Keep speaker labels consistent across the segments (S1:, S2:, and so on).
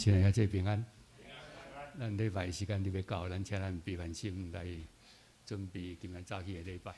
S1: 親愛的兄弟平安。咱禮拜時間入欲到，咱請咱閉萬心來準備今仔早起的禮拜。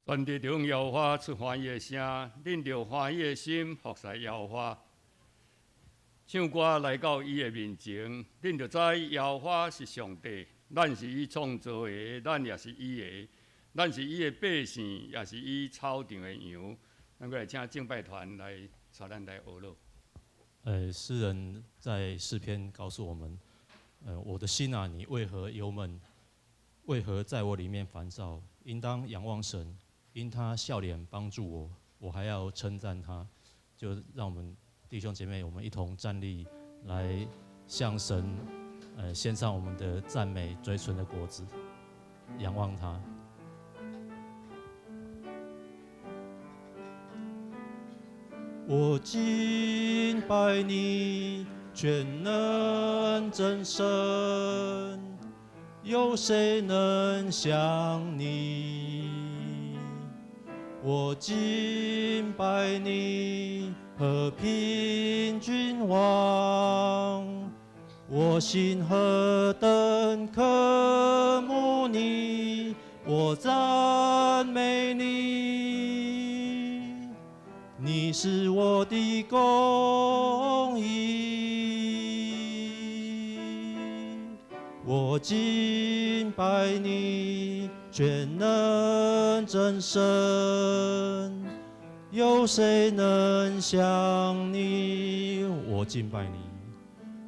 S1: 全地中耶和華出歡喜的聲，恁著歡喜的心服侍耶和華。唱歌來到伊的面前，恁就知耶和華是上帝，咱是伊創造的，咱也是伊的，咱是伊的百姓，也是伊草場的羊。咱閣來請敬拜團來帶咱來學樂。
S2: 詩人在詩篇告訴我們：我的心啊，你為何憂悶？為何在我裡面煩躁？應當仰望神，因他笑臉幫助我，我還要稱讚他。就讓我們弟兄姐妹，我們一同站立，來向神，獻上我們的讚美、嘴唇的果子，仰望他。我敬拜你，全能真神，有誰能像你？我敬拜你，和平君王，我心何等渴慕你，我讚美你，你是我的公義。我敬拜你，全能真神，有誰能像你？我敬拜你，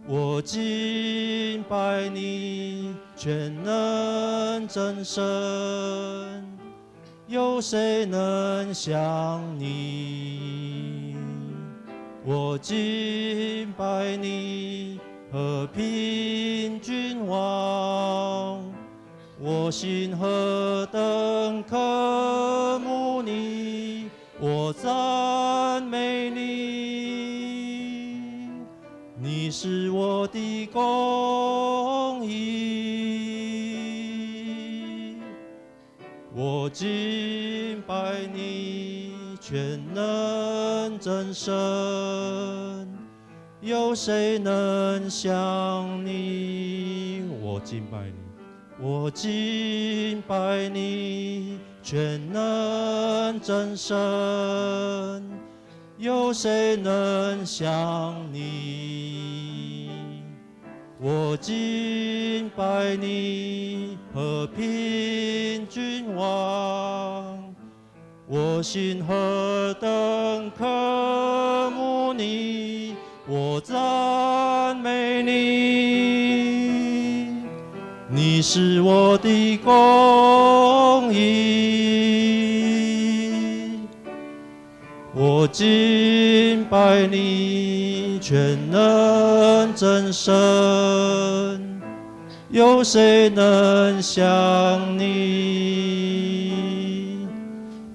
S2: 我敬拜你，全能真神，有誰能像你？我敬拜你，和平君王，我心何等渴慕你，我讚美你，是我的公義。我敬拜你，全能真神，有誰能像你？我敬拜你，我敬拜你，全能真神，有誰能像你？我敬拜你，和平君王，我心何等渴慕你，我讚美你，你是我的公義。我敬拜你，全能真神，有誰能像你？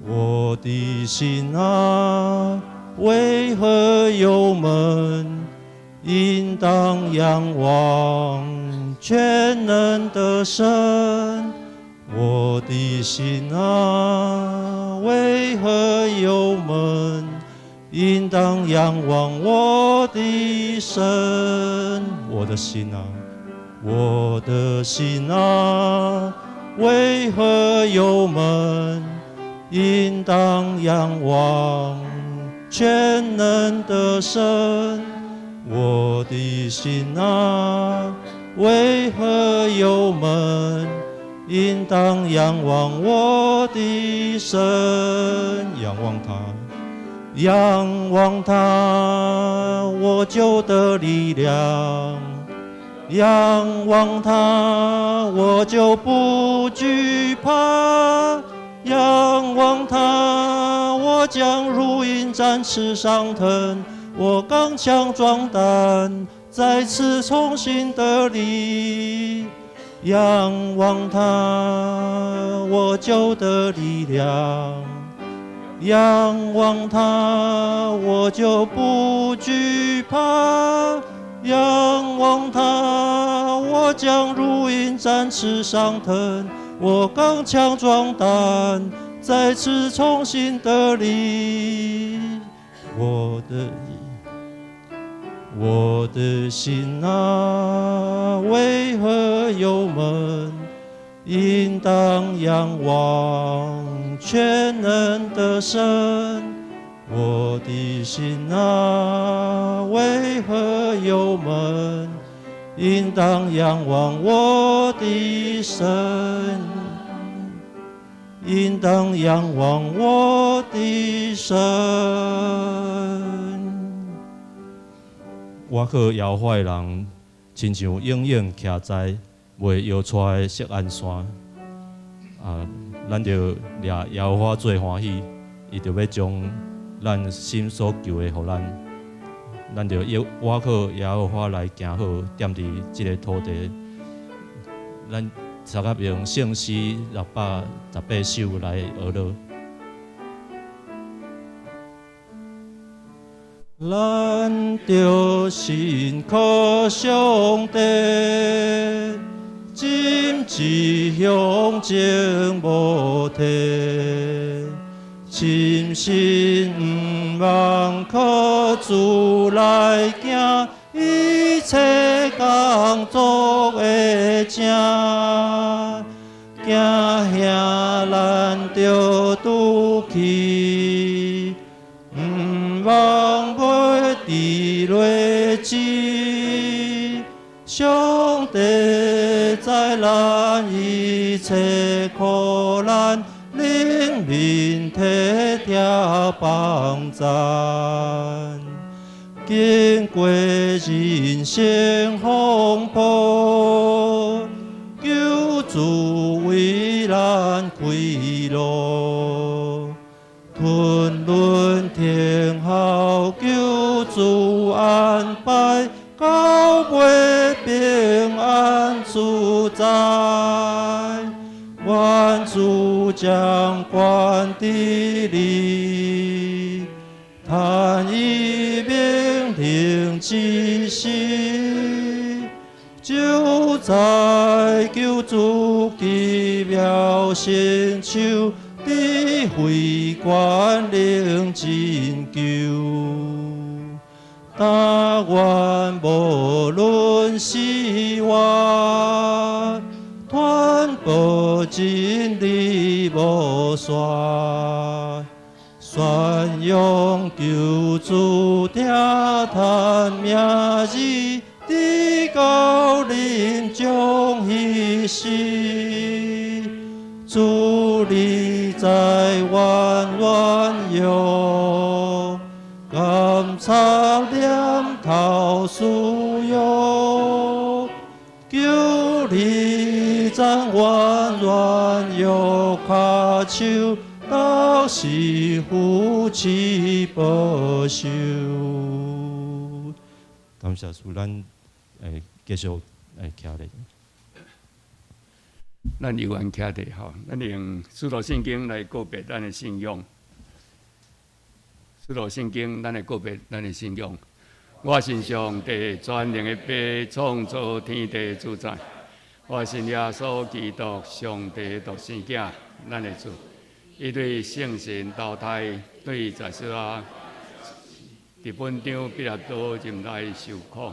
S2: 我的心啊，為何憂悶？應當仰望全能的神。我的心啊，為何憂悶？應當仰望我的神。我的心啊，我的心啊，為何憂悶？應當仰望全能的神。我的心啊，為何憂悶？應當仰望我的神，仰望他，仰望他，我就得力量；仰望他，我就不懼怕；仰望他，我將如鷹展翅上騰，我剛強壯膽，再次重新得力。仰望他，我就得力量；仰望他，我就不懼怕；仰望他，我將如鷹展翅上騰，我剛強壯膽，再次重新得力。我的心啊，為何憂悶？應當仰望全能的神。我的心啊，為何憂悶？應當仰望我的神。應當仰望我的神。
S3: 倚靠耶和華的人，親像永遠徛在袂搖掣的錫安山。啊，咱著掠耶和華做歡喜，伊就欲將咱心所求的予咱。咱著倚靠耶和華來行好，踮佇這个土地，咱適合用聖詩618首來學樂。
S2: 咱著信靠上帝，心志向前無退，深信毋忘靠主來行，一切工作會成。行遐咱著拄去，毋望袂佇落志。上帝知咱一切苦難，憐憫體貼幫咱。經過人生風波，救主為咱開路，吞輪天後，救主安排，到尾平安自在。願主掌權治理，趁伊命令之時。
S3: 知救主奇妙成就，智慧權能拯救。但願無論死活，傳播真理無煞，宣揚救主疼嘆名字，直到臨終彼時，主你在阮軟弱，監察念頭私欲，求你讚阮軟弱跤手，都是扶持保守。
S2: 感謝主，咱繼續徛咧。
S1: 咱猶原徛佇吼，咱用使徒信經來告別咱的信仰。使徒信經，咱來告別咱的信仰。我信上帝全能的父，創造天地主宰。我信耶穌基督，上帝獨生囝，咱的主。伊對聖神投胎，對十四啊，佇本張彼拉多入來受苦，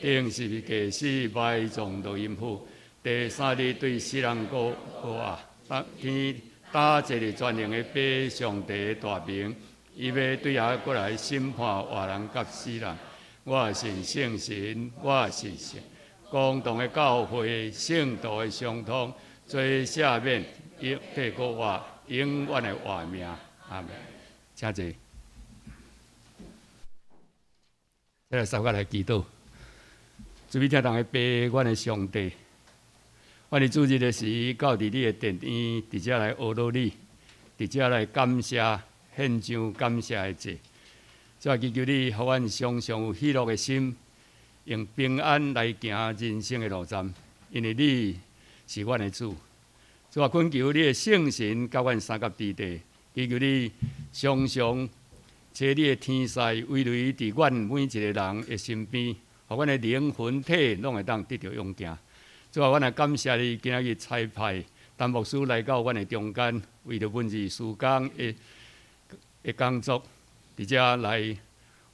S1: 釘十字架死，埋葬落陰府。第三日對死人復活啊，天搭坐佇全能的父上帝大明，伊欲對遐閣來審判活人佮死人。我信聖神，我信聖公同的教會，聖徒的相通，罪赦免，體復活，永遠的活命。阿門。請坐。這個三個來祈禱，慈悲疼痛的父，阮的上帝。阮佇主日的時，到佇你的殿院，佇遮來阿羅你，佇遮來感謝，獻上感謝的祭。主啊，祈求你，予阮常常有喜樂的心，用平安來行人生的路站，因為你是阮的主。主啊，懇求你的聖神佮阮相佮佇地，祈求你常常差你的天使圍圍佇阮每一個人的身邊，予阮的靈魂體攏會當得著勇健。主啊，阮來感謝你，今仔日差派陳牧師來到阮的中間，為著文字事工的工作，佇遮來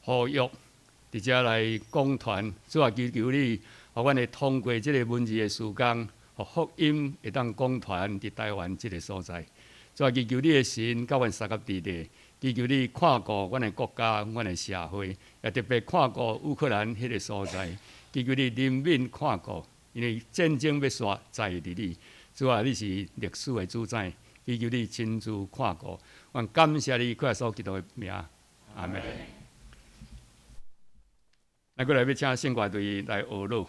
S1: 呼籲，佇遮來講傳。主啊，祈求你，予阮會通過這个文字的事工，予福音會當廣傳佇台灣這个所在。主啊，祈求你的神佮阮相佮佇地，祈求你看顧阮的國家、阮的社會，也特別看顧烏克蘭彼個所在。祈求你憐憫看顧。因為戰爭欲煞在佇你，主啊，你是歷史的主宰，祈求你親自看顧。阮感謝你，靠耶穌基督的名，阿門。咱閣來欲請聖歌隊來學樂。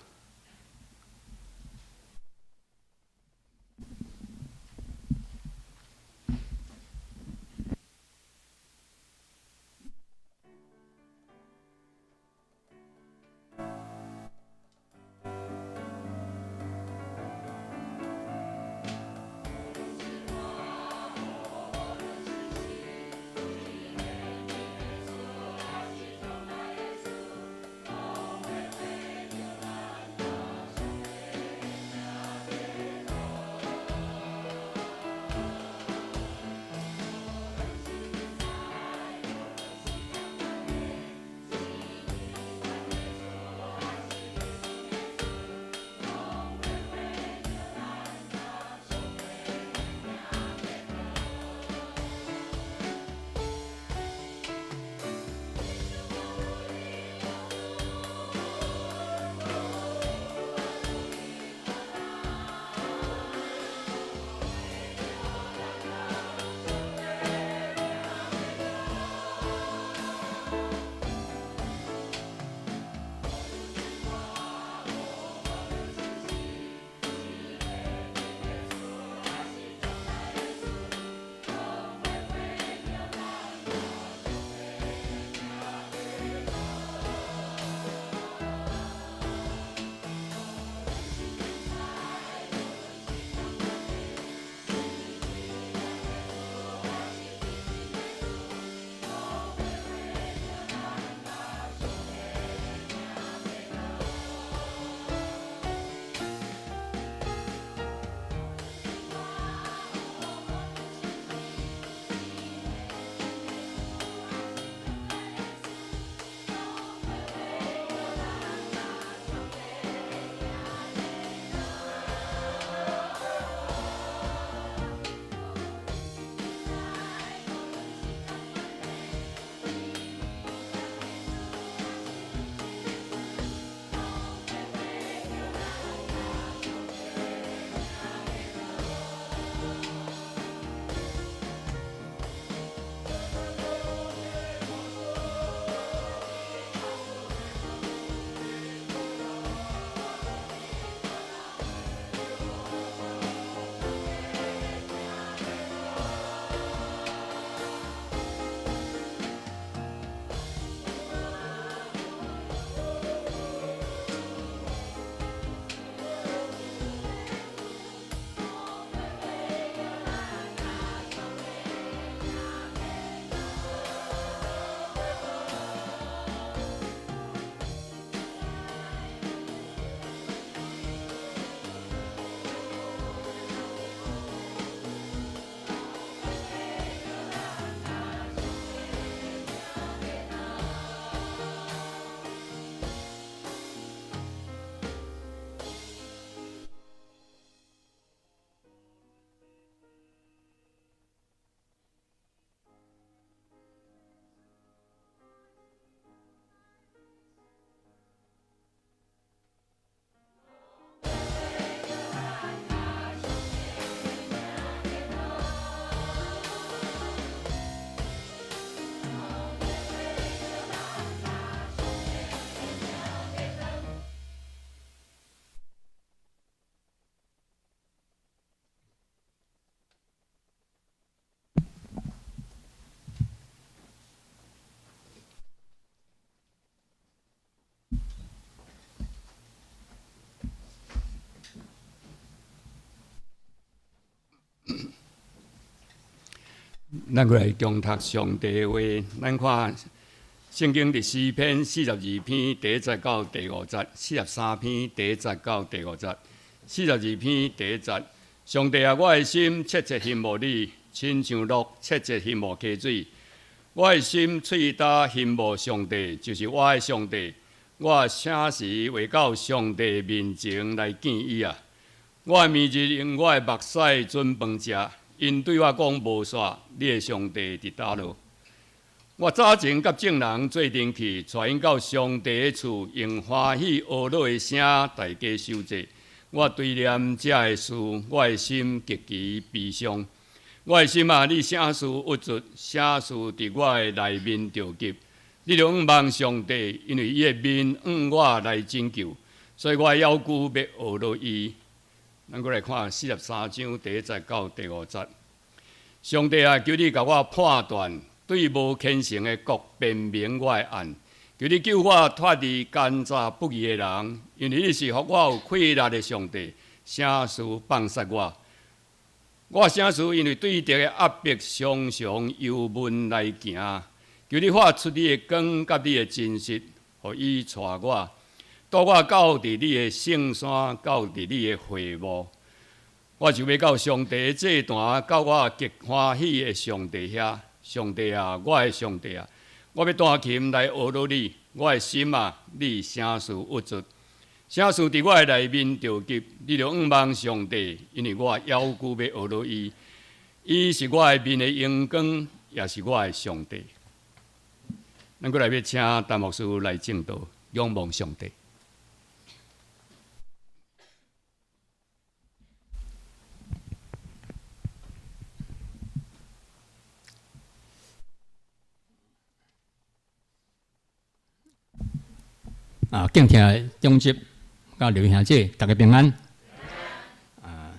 S1: 咱閣來共讀上帝的話，咱看聖經佇詩篇42篇第一節到第五節，43篇第一節到第五節，四十二篇第一節。上帝啊，我的心切切欣慕你，親像鹿切切欣慕溪水。我的心喙焦欣慕上帝，就是我的上帝。我啥時會到上帝面前來見伊啊？我的明日用我的目屎準飯食。𪜶對我講無煞，你的上帝佇佗落？我早前佮眾人做陣去，帶𪜶到上帝的厝，用歡喜呵樂的聲，大家守節。我追念這个事，我的心極其悲傷。我的心啊，你啥事鬱卒？啥事佇我的內面著急？你著仰望上帝，因為伊的面向我來拯救，所以我猶閣欲呵樂伊。咱閣來看43章第一節到第五節。上帝啊，求你共我判斷，對無虔誠的國辨明我的案。求你救我脫離奸詐不義的人，因為你是予我有氣力的上帝，啥事放殺我？我啥事因為對敵的壓迫，常常憂悶來行。求你發出你的光佮你的真實，予伊帶我，帶我到佇你的聖山，到佇你的會幕。我就欲到上帝的祭壇，到我極歡喜的上帝遐。上帝啊，我的上帝啊，我欲彈琴來呵樂你。我的心啊，你啥事鬱卒？啥事佇我的內面著急？你著仰望上帝，因為我猶閣欲呵樂伊。伊是我的面的榮光，也是我的上帝。咱閣來欲請陳牧師來證道，仰望上帝。
S4: 啊，敬聽的長執佮劉兄姐，大家平安。啊，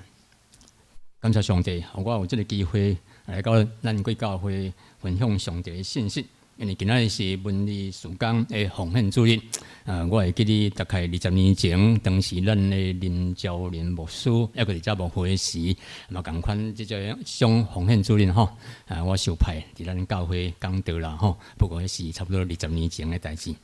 S4: 感謝上帝，予我有這个機會來到咱貴教會分享上帝的信息。因為今仔日是文理事工的奉獻主日，啊，我會記得大概20年前，當時咱的林昭林牧師猶閣佇遮牧會時，嘛仝款這種奉獻主日吼，啊，我受派佇咱教會講道啦吼，不過彼是差不多二十年前的代誌。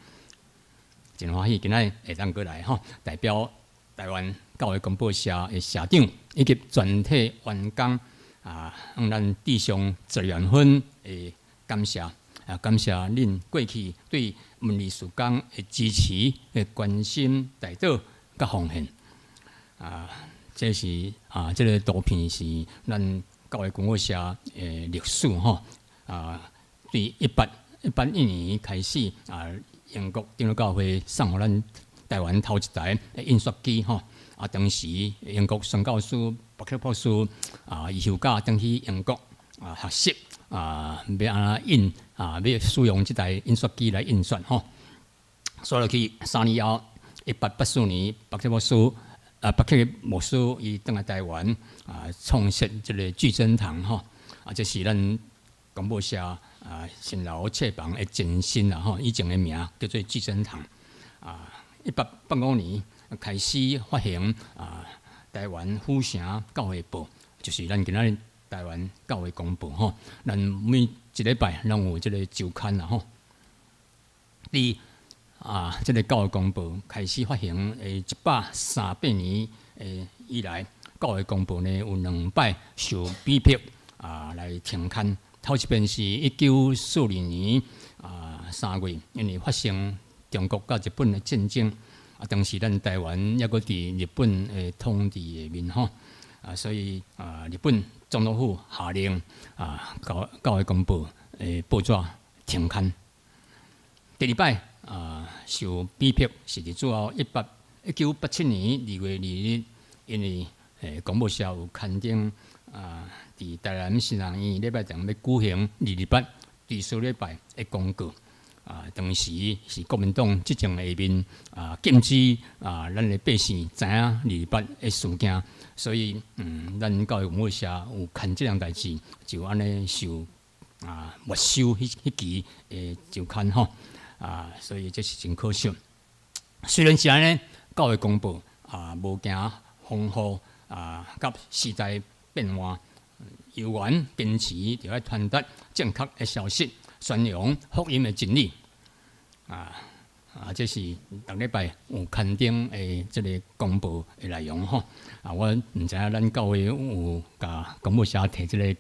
S4: 真歡喜，今仔日會當閣來吼，代表台灣教會公報社的社長以及全體員工啊，向咱致上十萬分的感謝啊！感謝恁過去對文理事工的支持、的關心、代禱佮奉獻啊！這是啊，這个圖片是咱教會公報社的歷史吼啊，對1881年開始啊。英國長老教會送予咱台灣頭一台印刷機吼，啊，當時英國宣教師白克博士啊，伊休假轉去英國啊學習啊，欲按怎印啊，欲使用這台印刷機來印刷吼。煞落去3年後，1884年，白克博士啊，白克牧師伊轉來台灣啊，創設這个聚真堂吼，啊，這是咱公報社。啊，新樓冊房的前身啦吼，以前的名叫做聚真堂。啊，1885年開始發行啊，台灣府城教會報，就是咱今仔日台灣教會公報吼。咱每一禮拜攏有這个週刊啦吼。佇啊，這个教會公報開始發行的138年的以來，教會公報呢有兩擺受逼迫啊來停刊。頭一遍是1942年啊3月，因為發生中國佮日本的戰爭，啊，當時咱台灣猶閣佇日本的統治下面吼，啊，所以啊，日本總督府下令啊，教會公報的報紙停刊。第二擺啊，受逼迫是佇主後1987年2月2日，因為公報社有刊登啊。佇台南神學院禮拜堂欲舉行228追思禮拜的廣告，啊，當時是國民黨執政下面啊，禁止啊，咱的百姓知影228的事件，所以咱教會公報社有刊這項代誌，就按呢受啊沒收彼期的週刊吼，啊，所以這是真可惜。雖然是按呢，教會公報啊，無驚風雨啊，佮時代變換。犹原堅持著愛傳達正確的消息，宣揚福音的真理。這是逐禮拜有刊登的這个公報的內容吼。我毋知影咱教會有共公報社提這个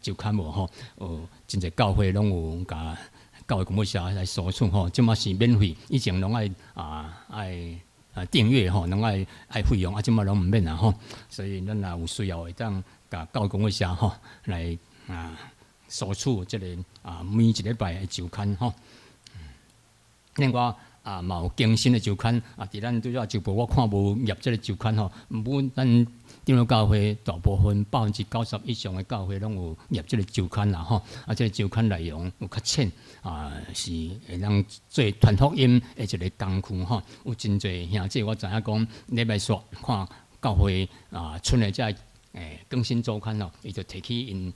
S4: 週刊無吼？有真濟教會攏有共教會公報社來索取吼。這馬是免費，以前攏愛訂閱吼，攏愛費用，這馬攏毋免啊吼。所以咱若有需要會當共教會公報社吼來索取這个每一禮拜的週刊吼。另外嘛有更新的週刊，佇咱拄才週報我看無入這个週刊吼，毋過咱長老教會大部分90%以上的教會攏有入這个週刊啦吼。這个週刊內容有較淺，是會當做傳福音的一个工具吼。有真濟兄弟我知影講，禮拜四看教會出的這个更新週刊吼，伊就提去𪜶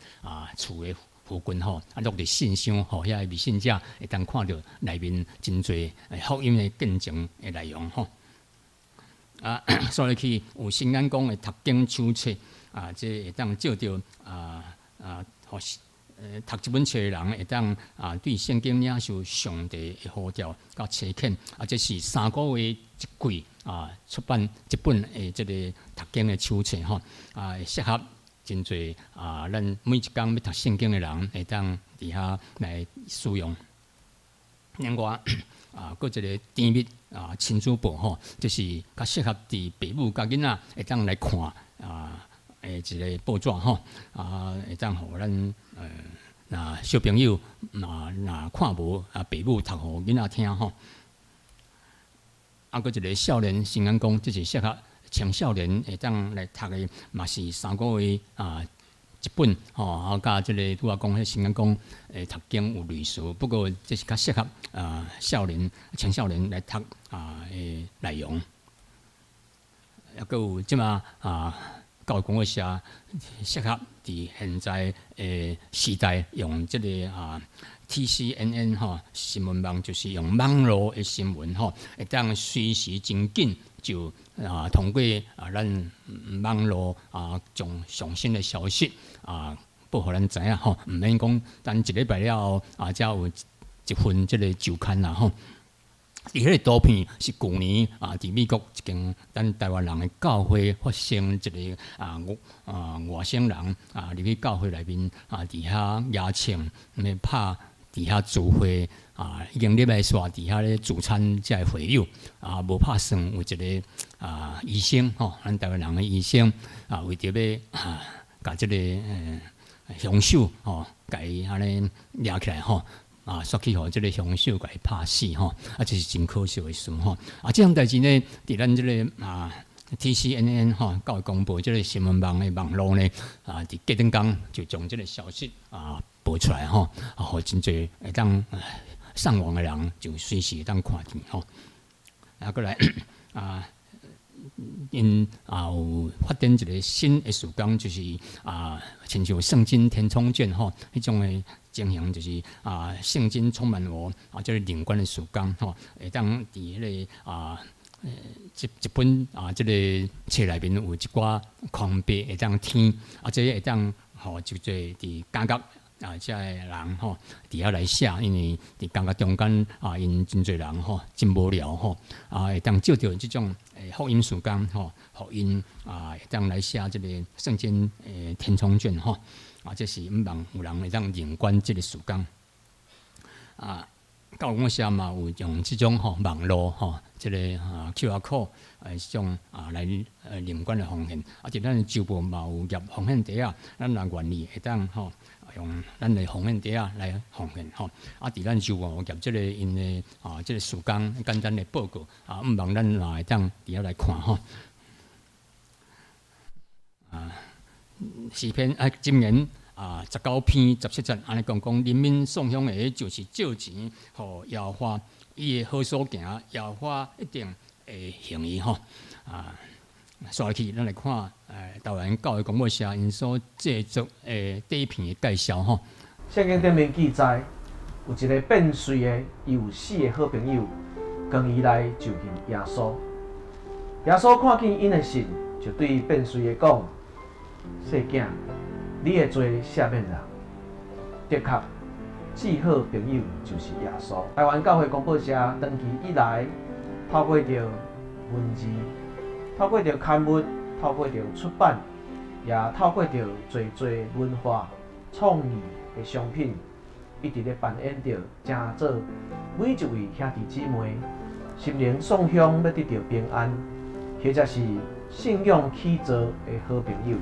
S4: 厝的附近吼，落佇信箱，予遐个未信者會當看著內面真濟福音的見證的內容吼。所以去有新眼光的讀經手冊，這會當借著予讀這本冊的人會當對聖經領受上帝的呼召佮差遣，這是3個月一季出版一本的這个讀經的手冊吼，適合真濟咱每一工欲讀聖經的人會當佇遐來使用。另外閣一个甜蜜親子報吼，這是較適合佇爸母佮囡仔會當來看的一个報紙吼，會當予咱若小朋友若看無爸母讀予囡仔聽吼。閣一个少年新眼光，這是適合青少年會當來讀的，嘛是3個月一本吼，佮這个拄仔講彼新眼光的讀經有類似，不過這是較適合少年、青少年來讀的內容。抑閣有這馬教會公報社適合佇現在的時代用這个TCNN 吼新聞網，就是用網路的新聞吼，會當隨時真緊就通過咱網路將上新的消息報予咱知影吼，毋免講等一禮拜了後才有一份這个週刊啦吼。佇彼个圖片是舊年佇美國一間咱台灣人的教會發生一个外省人入去教會內面佇遐邀請咧拍佇遐聚會已經禮拜四佇遐咧聚餐遮个會友無拍算有一个醫生吼，咱台灣人的醫生為著欲共這个兇手吼，共伊按呢掠起來吼。煞去予這个兇手共伊拍死吼，這是真可惜的事吼。這項代誌呢，佇咱這个TCNN 吼，教會公報這个新聞網的網路呢，佇隔轉工就將這个消息報出來吼，予真濟會當上網的人就隨時會當看見吼。閣來𪜶有發展一个新的事工，就是親像聖經填充卷吼，彼種的情形就是聖經充滿我這个靈觀的事工吼，會當佇彼个一本這个冊內面有一寡空白會當填，這個會當予就濟佇監獄遮个人吼，佇遐來寫，因為佇監獄中間𪜶真濟人吼，真無聊吼，會當借著這種福音事工吼，予𪜶會當來寫這个聖經填充卷吼，這是向望有人會當認管這个事工。教會公社嘛有用這種吼網路吼，這个QR code 這種來認管的奉獻，佇咱的週報嘛有挹奉獻袋仔，咱若願意會當吼用咱的奉獻袋仔來奉獻吼，佇咱週報挹這个𪜶的這个事工簡單的報告，向望咱嘛會當佇遐來看吼。詩篇箴言19篇17節按呢講講，人民送享的就是借錢予耶和華，伊的好所行，耶和華一定會還伊吼。煞落去，咱來看台灣教會公報社𪜶所製作的底片的介紹吼。
S5: 聖經頂面記載，有一个變瑞的，伊有四个好朋友，共伊來就近耶穌。耶穌看見𪜶的信，就對變瑞的講：細囝，你會做啥物人？的確，至好朋友就是耶穌。台灣教會公報社長期以來，透過著文字，透過著刊物，透過著出版，也透過著濟濟文化創意的商品，一直咧扮演著成做每一位兄弟姊妹心靈送香，欲得著平安，或者是信仰起座的好朋友。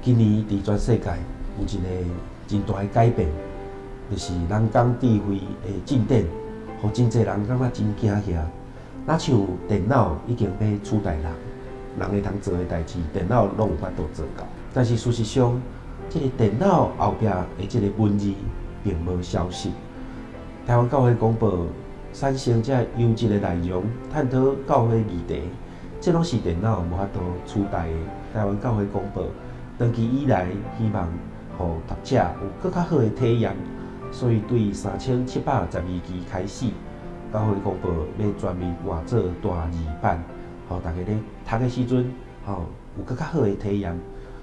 S6: 今年佇全世界有一个真大的改變，就是人工智慧的進展，予真濟人感覺真驚嚇。若像電腦已經欲取代人，人會通做的代誌，電腦攏有法度做到。但是事實上，這个電腦後壁的這个文字並無消失。台灣教會公報產生這優質的內容，探討教會議題，這攏是電腦無法度取代的。台灣教會公報長期以來，希望予讀者有閣較好的體驗，所以對3712期開始，教會公報欲全面換做大字版，予大家咧讀的時陣，吼有閣較好的體驗。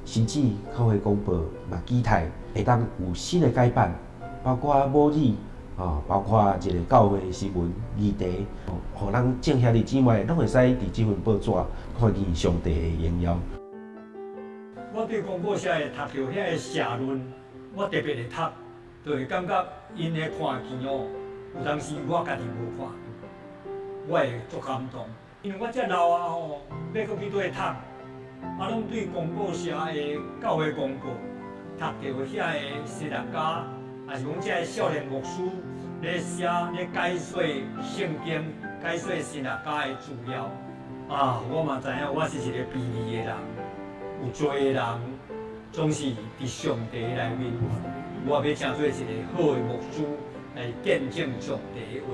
S6: 甚至教會公報嘛期待會當有新的改版，包括母語，吼，包括一個教會新聞議題，予咱眾兄弟姊妹攏會使佇這份報紙看見上帝的榮耀。
S1: 我對公報社會讀著遐个社論，我特別會讀，就會感覺𪜶的看見哦，有當時我家己無看見，我會足感動。因為我遮老啊吼，欲閣去佗讀，啊，攏對公報社的教會公告，讀著遐个神學家，抑是講遮个少年牧師咧寫咧解說聖經、解說神學家的資料，啊，我嘛知影我是一個卑微的人。有罪的人總是佇上帝內面，我欲成做一個好的牧師來見證上帝的話，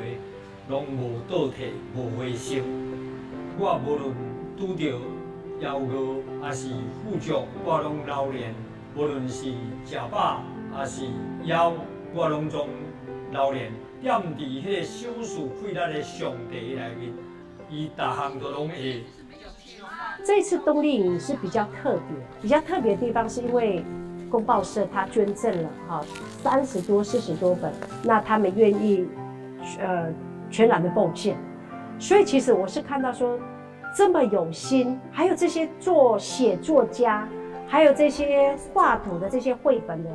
S1: 攏無倒退、無灰心。我無論拄著枵餓，抑是富足，我攏流連；無論是食飽，抑是枵，我攏總流連。踮佇彼个賞賜氣力的上帝內面，伊逐項都攏會。
S7: 這次冬令營是比較特別，比較特別的地方是因為公報社他捐贈了哈30多、40多本，那他們願意全然的奉獻，所以其實我是看到說這麼有心，還有這些做寫作家，還有這些畫圖的這些繪本的，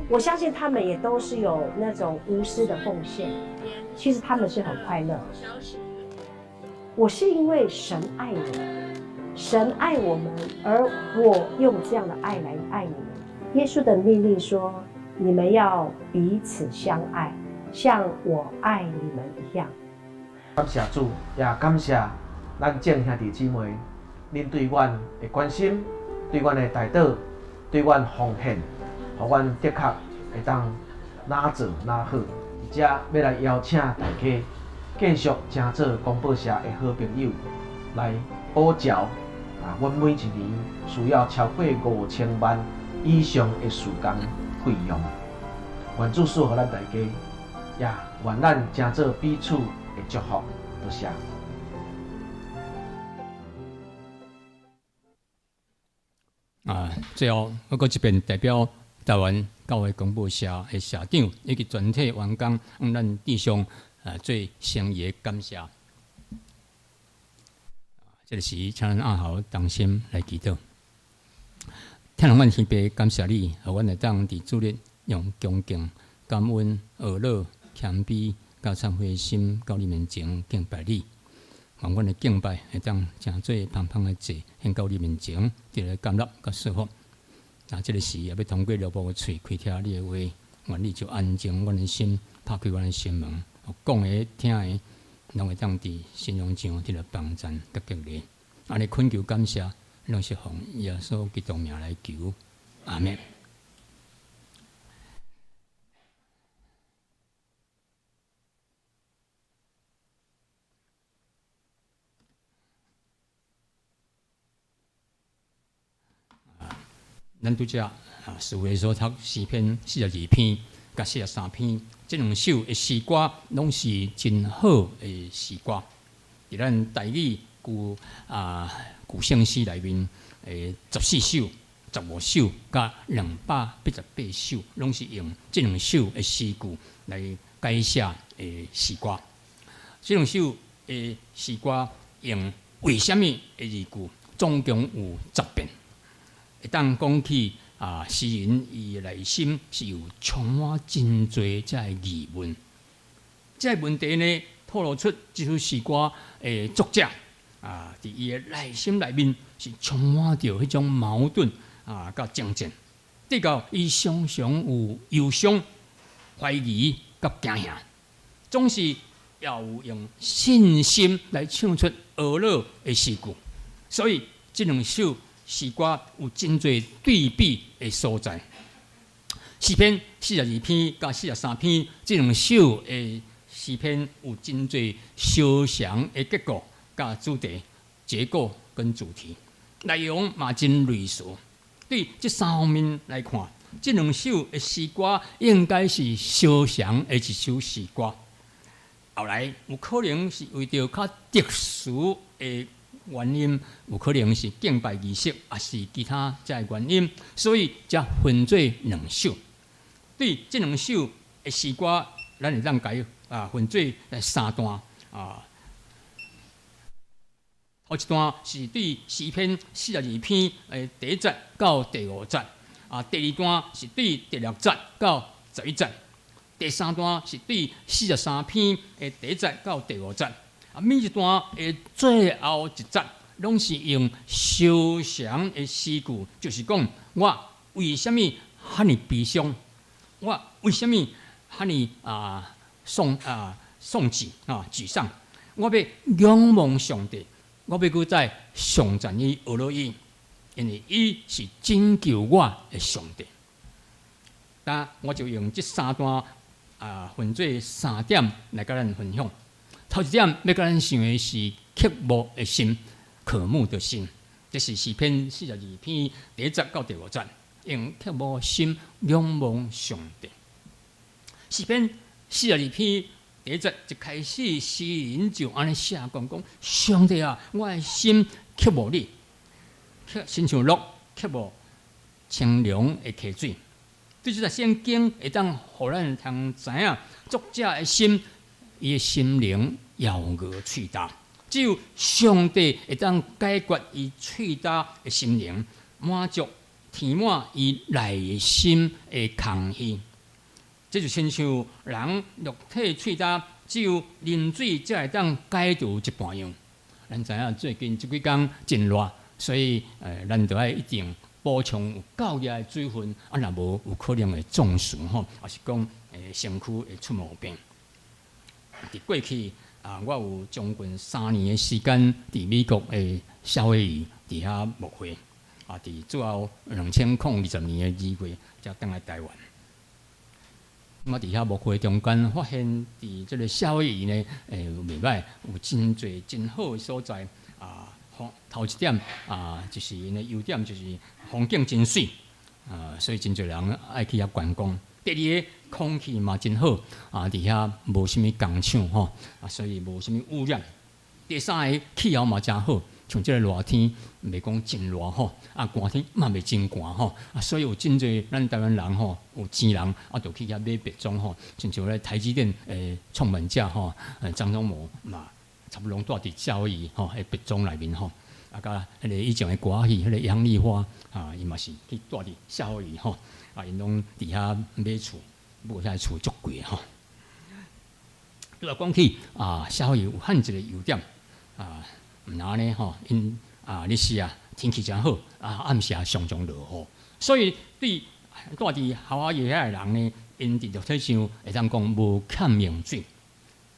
S7: 我相信他們也都是有那種無私的奉獻，其實他們是很快樂。我是因為神愛我。神愛我們，而我用這樣的愛來愛你們。耶穌的命令說：你們要彼此相愛，像我愛你們一樣。
S5: 感謝主，也感謝咱眾兄弟姊妹，恁對阮的關心，對阮的代禱，對阮奉獻，予阮的確會當哪做哪好。佇遮欲來邀請大家，繼續成做公報社的好朋友，來補繳。啊，阮每一年需要超過5000萬以上的事工費用。願主賜予咱大家，也願咱成做彼此的祝福。多謝。
S4: 啊，最後我閣這邊代表台灣教會公報社的社長以及全體員工，向咱致上最誠意的感謝。這個時，請咱阿豪同心來祈禱。天父阮天父，感謝你，予阮會當佇主日用恭敬、感恩、呵樂、謙卑、佮懺悔的心，到你面前敬拜你。願阮的敬拜會當成做芳芳的祭，獻到你面前，得來甘納佮祝福。啊，這個時也欲通過羅布的喙開聽你的話，願你就安靜阮的心，拍開阮的心門，講的、聽的，攏會當佇信仰上得著幫贊佮激勵。按呢懇求感謝，攏是奉耶穌基督名來求，阿們。咱拄才啊，四月所讀詩篇42篇佮43篇，這兩首的詩歌攏是真好的詩歌。佇咱台語舊啊舊聖詩內面的14首， 15首佮288首，攏是用這兩首的詩句來改寫的詩歌。這兩首的詩歌用為啥物的字句，總共有10遍。會當講起啊，詩人伊的內心是有充滿真濟這个疑問。這个問題呢，透露出這首詩歌的作者啊，佇伊的內心內面是充滿著彼種矛盾啊，佮掙扎。直到伊常常有憂傷、懷疑佮驚嚇，總是也有用信心來唱出呵咾的詩句。所以這兩首詩歌有真濟對比的所在。詩篇42篇佮43篇這兩首的詩篇有真濟相像的結構佮主題、結構跟主題，內容嘛真類似。對這三方面來看，這兩首的詩歌應該是相像的一首詩歌。後來有可能是為著較特殊的原因，有可能是敬拜儀式，抑是其他這个原因，所以才分做兩首。對這兩首的詩歌，咱會當共伊分做三段啊。頭一段是對詩篇42篇的第一節到第五節，啊，第二段是對第六節到11節，第三段是對43篇的第一節到第五節。啊，每一段的最後一節，攏是用相像的詩句，就是講我為啥物遐爾悲傷，我為啥物遐爾啊喪啊喪志啊沮喪，我欲仰望上帝，我欲閣再頌讚伊、呵咾伊，因為伊是拯救我的上帝。那我就用這三段啊分做三點來佮咱分享。頭一點欲佮咱想的是渴慕的心、渴慕的心，這是詩篇42篇第一節到第五節，用渴慕心仰望上帝。詩篇42篇第一節一開始，詩人就按呢寫講講：上帝啊，我的心渴慕你，親像鹿渴慕清涼的溪水。對這節聖經會當予咱通知影作者的心，伊的心靈枵餓喙焦，只有上帝會當解決伊喙焦的心靈，滿足填滿伊內心的空虛。這就親像人肉體喙焦，只有啉水才會當解除一半樣。咱知影最近這幾工真熱，所以咱著愛一定補充有夠額的水分，啊，若無有可能會中暑吼，抑是講身軀會出毛病。佇過去啊，我有將近3年的時間佇美國的夏威夷佇遐牧會，啊，佇最後2020年的2月才轉來台灣。我佇遐牧會中間發現，佇這个夏威夷呢，袂䆀，有真濟真好的所在啊。頭一點啊，就是𪜶的優點就是風景真媠啊，所以真濟人愛去遐觀光。第二个，空氣嘛真好啊，佇遐無啥物工廠吼，啊，所以無啥物污染。第三个，氣候嘛誠好，像這个熱天袂講真熱吼，啊，寒天嘛袂真寒吼，啊，所以有真濟咱台灣人吼，有錢人啊，就去遐買別莊吼，親像咧台積電的創辦者吼，張忠謀嘛，差不多攏蹛佇夏威夷吼，彼別莊內面吼，啊，佮彼个以前的歌仔戲，彼个楊麗花啊，伊嘛是去蹛佇夏威夷吼，啊，𪜶攏佇遐買厝，不過遐厝足貴吼。拄仔講起啊，夏威夷有漢一个優點啊，毋若按呢吼，𪜶啊，日時啊，天氣誠好，啊，暗時也常常落雨，所以對蹛佇夏威夷遐的人呢，𪜶佇肉體上會當講無欠用水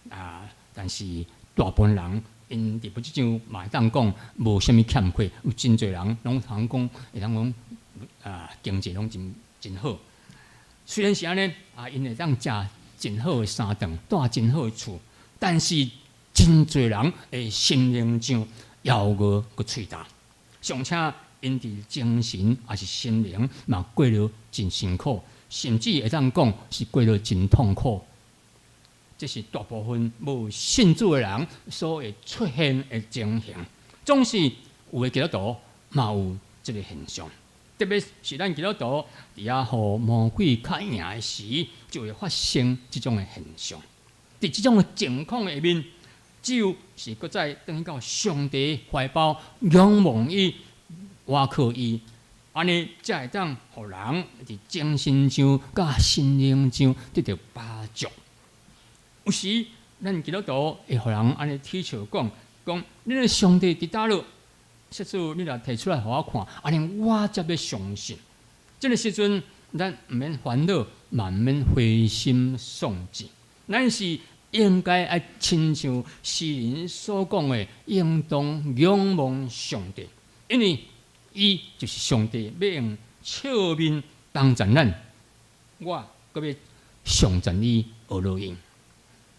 S4: 啊，但是大部分人𪜶佇物質上嘛會當講無啥物欠缺，有真濟人攏通講會當講啊，經濟攏真真好。雖然是按呢，啊，𪜶會當食真好的三頓，蹛真好的厝，但是真濟人的心靈上枵餓閣喙焦，尚且𪜶佇精神抑是心靈嘛過得真辛苦，甚至會當講是過得真痛苦。這是大部分無信主的人所會出現的情形。總是有的基督徒嘛有這个現象。特別是咱基督徒佇遐予魔鬼較贏的時，就會發生這種的現象。佇這種的情況下面，只有是閣再轉去到上帝懷抱，仰望伊，倚靠伊，按呢才會當予人佇精神上佮心靈上得著飽足。有時咱基督徒會予人按呢取笑講，講恁的上帝佇佗落？設使你若提出來予我看，按呢我才欲相信。這个時陣，咱毋免煩惱，嘛毋免灰心喪志。咱是應該愛親像詩人所講的，應當仰望上帝，因為伊就是上帝，欲用笑面幫贊咱，我閣欲頌讚伊學落用。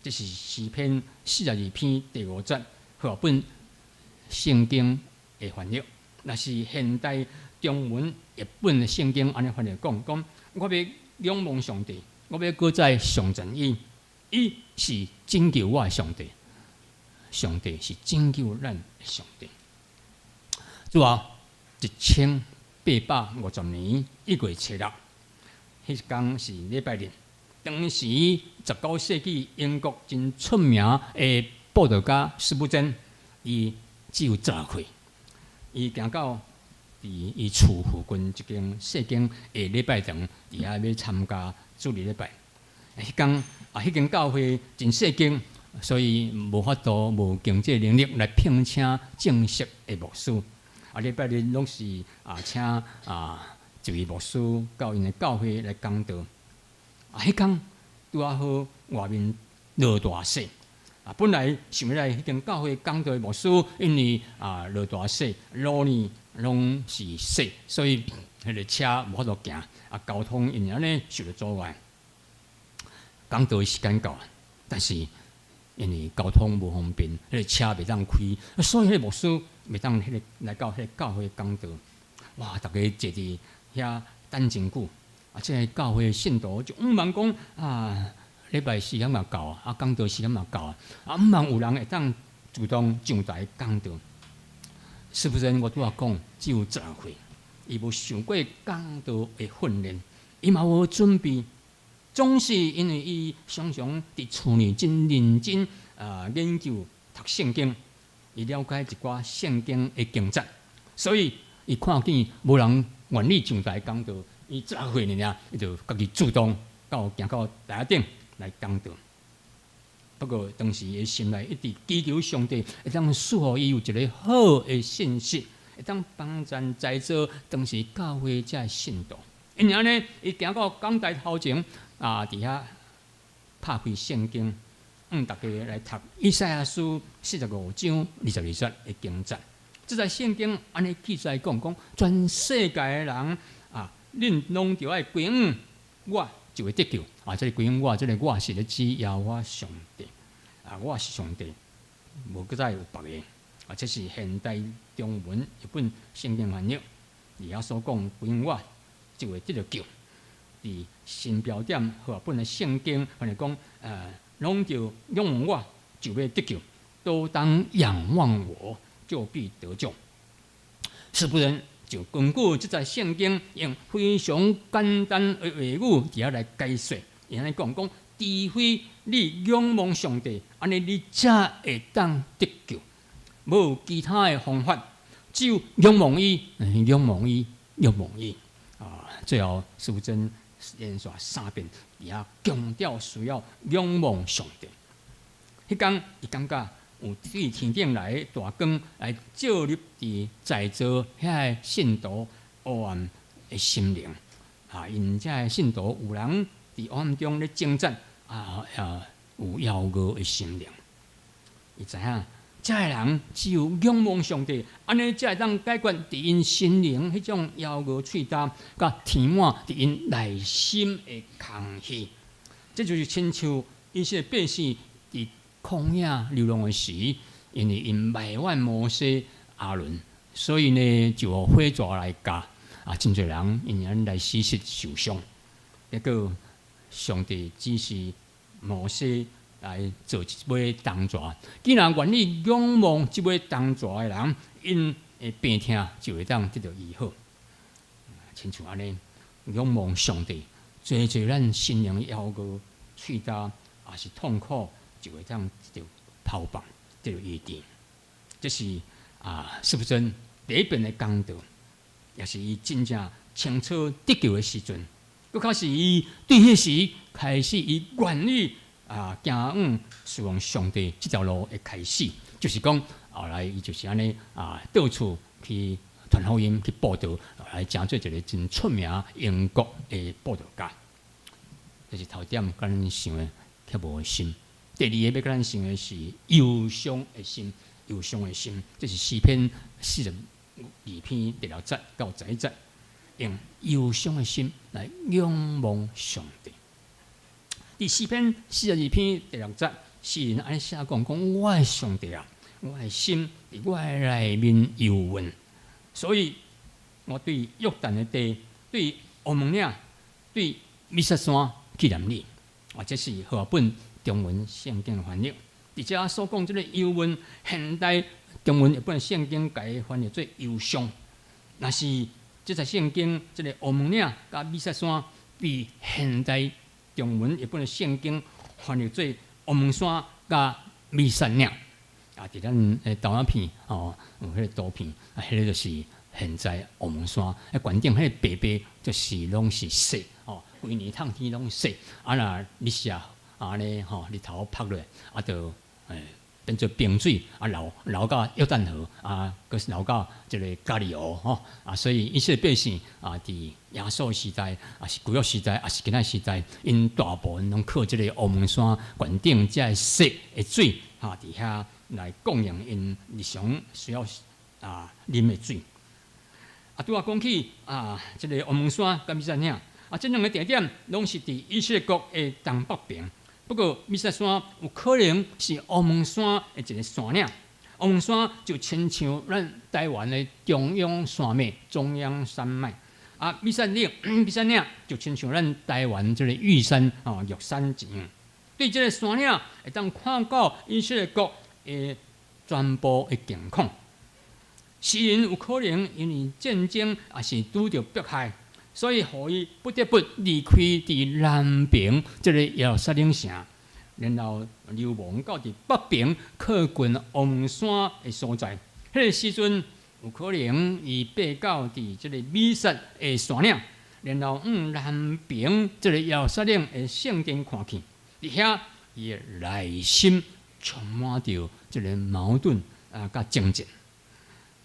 S4: 這是詩篇42篇第5節，和合本聖經的翻譯。若是現代中文譯本的聖經按呢翻譯講，講我欲仰望上帝，我欲閣再頌讚伊，伊是拯救我的上帝，上帝是拯救咱的上帝。主啊，1850年1月7日，彼工是禮拜日。當時19世紀英國真出名的布道家司布真，伊只有16歲，伊行到佇伊厝附近一間細間的禮拜堂，佇遐欲參加主日禮拜。彼工啊，彼間教會真細間，所以無法度無經濟能力來聘請正式的牧師。啊，禮拜日攏是啊，請啊一位牧師到𪜶的教會來講道。啊，彼工拄仔好外面落大雪。啊，本來想欲來彼間教會講道的牧師，因為啊落大雪，路呢攏是雪，所以彼个車無法度行，啊，交通因按呢受著阻礙。講道的時間到，但是因為交通無方便，彼个車袂當開，所以彼個牧師袂當彼个來到彼个教會講道。哇！逐家坐佇遐等真久，啊，這个教會信徒就向望講啊，禮拜時間嘛到啊，講道時間嘛到啊，啊，向望有人會當主動上台講道。司布真我拄仔講，只有16歲，伊無受過講道的訓練，伊嘛無準備，總是因為伊常常佇厝裡真認真啊研究讀聖經，伊了解一寡聖經的經節，所以伊看見無人願意上台講道，伊16歲爾爾，伊就家己主動到行到台仔頂來講道。不過當時伊心內一直祈求上帝會當賜予伊有一个好的信息，會當幫贊在座當時教會遮的信徒。因按呢，伊行到講台頭前啊，佇遐拍開聖經，向大家來讀以賽亞書45章22節的經節。這節聖經按呢記載講講，全世界的人啊，恁攏著愛歸向我，就會得救。啊，這个歸向我，這个我是咧指耶和華上帝。啊，我是上帝，無閣再有別个。啊，這是現代中文一本聖經翻譯，佇遐所講歸向我，就會得著救。佇新標點和合本的聖經，翻譯講，攏著仰望我，就欲得救；都當仰望我，就必得救。司布真就根據這節聖經，用非常簡單的話語佇遐來解說。伊按呢講講，除非你仰望上帝，按呢你才會當得救。無其他的方法，只有仰望伊，仰望伊，仰望伊。啊，最後司布真連續三遍，佇遐強調需要仰望上帝。彼工伊感覺有對天頂來的大光來照入佇在座遐个信徒黑暗的心靈。啊，𪜶遮个信徒有人佇黑暗中咧掙扎，啊啊，有枵餓的心靈。伊知影，遮个人只有仰望上帝，按呢才會當解決佇𪜶心靈彼種枵餓喙焦，佮填滿佇𪜶內心的空虛。這就是親像以色列百姓佇曠野流浪的時，因為𪜶埋怨摩西、亞倫，所以呢就予火蛇來咬，啊，真濟人因按呢來死失受傷。結果上帝指示摩西來做一尾銅蛇，既然願意仰望這尾銅蛇的人，𪜶的病痛就會當得著醫好。親像按呢，仰望上帝，濟濟咱心靈的枵餓、喙焦，抑是痛苦，就會當得著拋放，得著醫治。這是司布真第一遍的講道，也是伊真正清楚得救的時陣。閣較是伊對彼時開始，伊願意行往侍奉上帝這條路的開始，就是講後來伊就是按呢到處去傳福音、去佈道，來成做一个真出名英國的佈道家。這是頭點共咱想的刻薄的心。第二个欲共咱想的是憂傷的心，憂傷的心，這是詩篇42篇第六節到11節，用憂傷的心來仰望上帝。佇詩篇四十二篇第六節，詩人按呢寫講講我的上帝啊，我的心佇我的內面憂悶，所以我對約旦的地、對烏門嶺、對米薩山紀念你。啊，這是和合本中文聖經的翻譯。佇遮所講這个憂悶，現代中文譯本聖經共伊翻譯做憂傷。若是這節聖經，這个烏門嶺佮米薩山，被現代中文譯本的聖經翻譯做烏門山佮米薩嶺。佇咱的投影片吼，有彼个圖片，彼个就是現在烏門山。懸頂彼个白白，就是攏是雪吼，規年透天攏雪。若日射按呢吼，日頭曝落，就變做冰水，流流到約旦河，閣是流到這个加利湖吼。所以以色列百姓佇耶穌時代，抑是舊約時代，抑是今仔時代，𪜶大部分攏靠這个烏門山懸頂這个雪的水，佇遐來供應𪜶日常需要啉的水。拄仔講起這个烏門山佮米薩嶺，這兩个地點攏是佇以色列國的東北邊。不過米薩山有可能是烏門山的一个山嶺。烏門山就親像咱台灣的中央山脈、中央山脈。米薩嶺、米薩嶺就親像咱台灣這个玉山、玉山一樣。對這个山嶺會當看到以色列國的全部的景況。詩人有可能因為戰爭，抑是拄著迫害，所以予伊不得不離開佇南邊這个耶路撒冷城，然後流亡到佇北邊靠近烏門山的所在。彼个時陣有可能伊爬到佇這个米薩的山嶺，然後往南邊這个耶路撒冷的聖殿看去，佇遐伊的內心充滿著這个矛盾佮掙扎，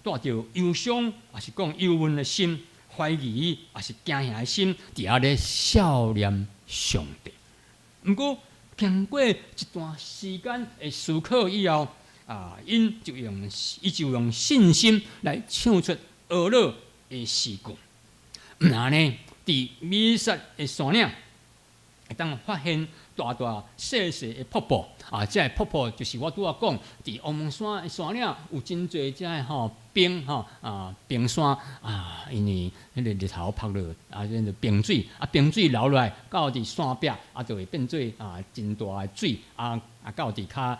S4: 帶著憂傷，抑是講憂悶的心，懷疑，抑是驚嚇的心，佇遐咧數念上帝。毋過經過一段時間的思考以後，伊就用信心來唱出哀樂的詩句。毋但呢，佇米薩的山嶺，會當發現大大細細的瀑布。這个瀑布就是我拄仔講，佇烏門山的山嶺有真濟這个冰冰山因為彼个日頭曝落，變做冰水，冰水流落來到佇山壁，就會變做真大的水，到佇較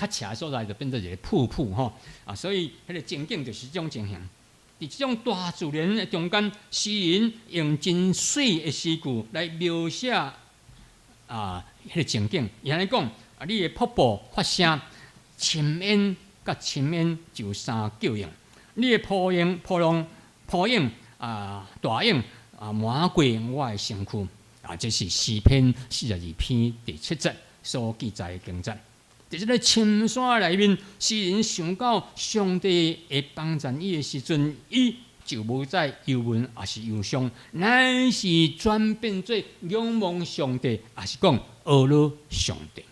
S4: 斜的所在就變做一个瀑布吼，所以彼个情景就是這種情形。佇這種大自然的中間，詩人用真媠的詩句來描寫彼个情景。伊按呢講，你的瀑布發聲，深淵佮深淵就相叫應。你的波湧、波浪、波湧大湧漫過我的身軀。這是詩篇42篇第七節所記載的經節。佇這个深山內面，詩人想到上帝會幫贊伊的時陣，伊就無再憂悶，抑是憂傷，乃是轉變做仰望上帝，抑是講哀樂上帝。